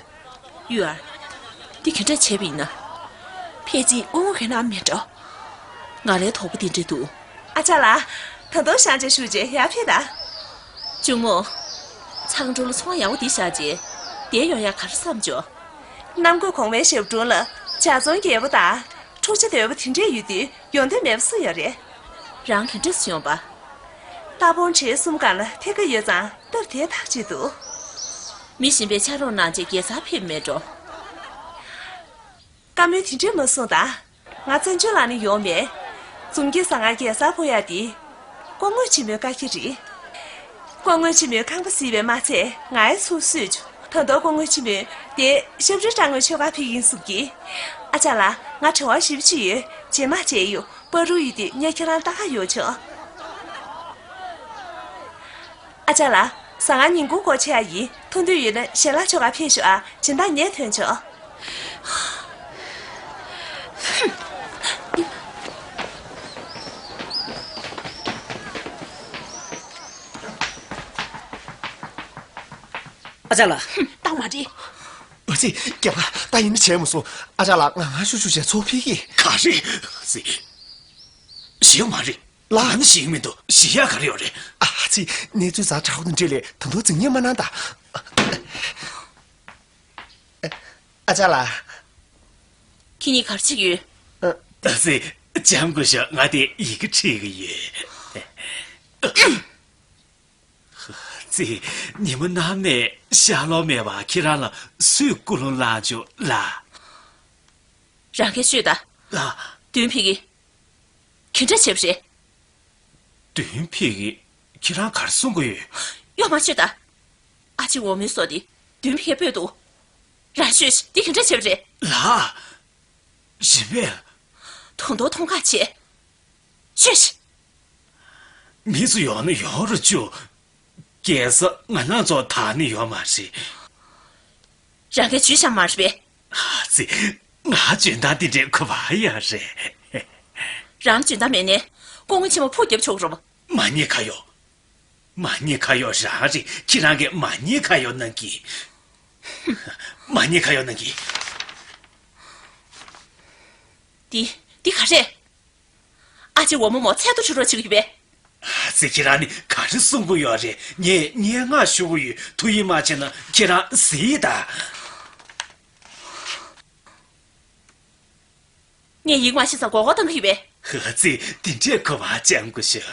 ཡུ་ཨར། འདི་ག་འདྲ་བྱས་པ་ཡིན་ན། ཕལ་ཆེར་དབུལ་མོ་གི་ནང་མེད་འགྲོ། ང་ལའི་དོགས་པ་དེ་འདྲ་འདུག་ཨ་ཅག་ལགས། ད་དུང་ཤང་ཅེ་ཞུ་རྗེས་ཡར་ཕེབས་དང་། གཅུང་མོ། ཚང་ཀྲོའུ་ལ་ཚོང་ཡག་པོ་འདི་བཞག་རྗེས། དེ་ཡོང་ཡག་ག་རེ་བསམ་བྱུང་། གནམ་བསྐོས་གོང་མའི་ཞབས་དྲུང་ལ་ཇ་ཚོང་རྒྱས་པོ་དང་། འཁྲུག་ཆ་དོད་པོ་དེ་འདྲས་ཡོད་དུས་ཡོང་འདོད་མེད་པ་སུ་ཡོད་རེད། རང་ག་འདྲས་སུ་ཡོང་པ། རྟ་བོང་ཁྲི་གསུམ་སྒང་ལ་ཐད་ཀ་ཡོད་ཙང་སྟབས་བདེ་ཐག་ཆོད་འདུག་མི་གཞན་པས་ཕྱག་རོགས་གནང་བྱས་རྒྱལ་སར་ཕེབས་མེད་འགྲོ། བཀའ་མོལ་དེ་འདྲས་མ་གསུངས་དང་། ང་བཙན་བྱོལ་ལ་ནི་ཡོང་མེད། འཛུམ་གྱིས་ཟ་ངར་རྒྱལ་སར་ཕོག་ཡག་དེ། སྐུ་ངོ་ཆེན་མོའི་བཀའ་ཁྱི་རེད། སྐུ་ངོ་ཆེན་མོའི་ཁང་པ་གཟིགས་པས་མ་ཚད་ང་ཡང་ཚུར་གསོས་བྱུང་། ད་དུང་སྐུ་ངོ་ཆེན་མོས་དེ་ཤབ་རིལ་སྐྲངས་ངོས་ཆོ་ག་ཕེབས་ཀྱི་ཡིན་གསུངས་ཀྱི། ཨ་ཅག་ལགས། ང་དྲི་བ་ཞིབ་ཅིག་ཡོད། རྗེས་མ་མཇལ་ཡོང་། བར་དུ་ཡོད་དུས་ངས་ཁྱེད་རང་ལྟ་ག་ཡོང་བྱུང་། ཨ་ཅག་ལགས། ཟ་ངར་ཉིན་གུང་སྒོ་ཕྱེ་ཡག་ཡིན། ཐོན་འདོད་ཡོད་ན་ཞལ་ལག་ཆོ་ག་ཕེབས་ཤོག་ཨ། སྦྱིན་བདག་ངས་ཐོན་ཆོག་ཨ་ཅག་ལགས། ཧུམ། སྟག་མ་རེད། ཨ་ཙི། རྒྱབ་ཁ་ད་ཡིན་ན་བྱས་མ་སོང་། ཨ་ཅག་ལགས་ང་ང་ཤུ་ཤུ་བྱས་ཚོགས་ཕེབས་ཀྱི། ག་རེ། ཨ་ཙི། ཞེ་མ་རེད། ལགས། ང་ནི་ཞིག་མི་འདུག་ཞིག་ཡག་ག་རེ་ཡོད་རེད། ཨ་ཙི། གནས་ཚུལ་ཛ་དྲག་པོ་འདི་འདྲས་ལས་ད་དུང་རྫིག་ཉེས་མ་གནང་ད། ཨ་ཅག་ལགས། ཁྱེད་གཉིས་ག་རེ་བྱེད་ཀྱི་ཡོད། ཨ་ཙི། འཇམ་དགོས་ཤོག་ང་དེ་ཡི་གེ་བྲིས་ཀྱི་ཡོད། ཨ་ཙི། ཉི་མ་གནམ་ནས་ཤར་ལོང་མེད་པར་ཁྱེད་རང་ལ་སུས་ཀུན་སློང་བསླངས་བྱུང་ལགས། རང་གིས་ཤོད་ད། ལགས། མདུན་ཕེབས་ཀྱི། ག་འདྲ་བྱས་པ་རེད། མདུན་ཕེབས་ཀྱི། ཁྱེད་རང་ག་རེ་གསུང་གི་ཡོད། གཡོག་མ་ཤོད་ད། ཨ་ཅེ་འོག་མིན་སོགས་དེ་མདུན་ཕེབས་ཀྱི་སྤོས་འདུག་རང་ཤོད་ཤིག་འདི་ག་འདྲ་བྱས་པ་རེད། ལགས། རིམ་པས། ཐོང་ཐོང་ཐོང་ཁ་བྱེད། ཤོད་ཤིག་མི་ཚོ་ཡོང་ན་ཡོང་རུ་བཅུག་རྒྱལ་ས་ང་རང་ཚོ་དག་ནི་ཡོད་མ་རེད། རང་གིས་ཇུས་བཞག་མ་རེད་པས། ཨ་ཙི། ང་འཇོན་ཐང་དེ་འདྲའི་གོ་བ་ཡོད་རེད། རང་འཇོན་ཐང་མེད་ནས་སྐུ་ངོ་ཆེན་མོ་ཕུ་རྒྱབ་ཆོག་རུང་། མ་ཉེས་ཁ་གཡོག་མ་ཉེས་ཁ་གཡོག་རང་རེད། ཁྱེད་རང་གིས་མ་ཉེས་ཁ་གཡོག་གནང་གི། མ་ཉེས་ཁ་གཡོག་གནང་གི། འདི་འདི་ག་རེད། ཨ་ཅེ་འོ་མ་མོ་ཚལ་དུ་འགྲོ་རོགས་བྱེད་ཀྱི་ཡོད་པས། ཨ་ཙི། ཁྱེད་རང་ནི་ག་རེ་གསུང་གི་ཡོད་རེད། ངས་སྙན་ངག་ཞུ་གི་ཡོད། ཐུགས་ཡིད་མ་ཆེས་ན་ཁྱེད་རང་གཟིགས་དང་། ངས་ཡིག་མ་ཤེས་ཙང་མགོ་སྐོར་བཏང་གི་ཡོད་པས། ཨ་ཙི། དེ་འདྲའི་གོ་བ་ཅང་དགོས་ཤོག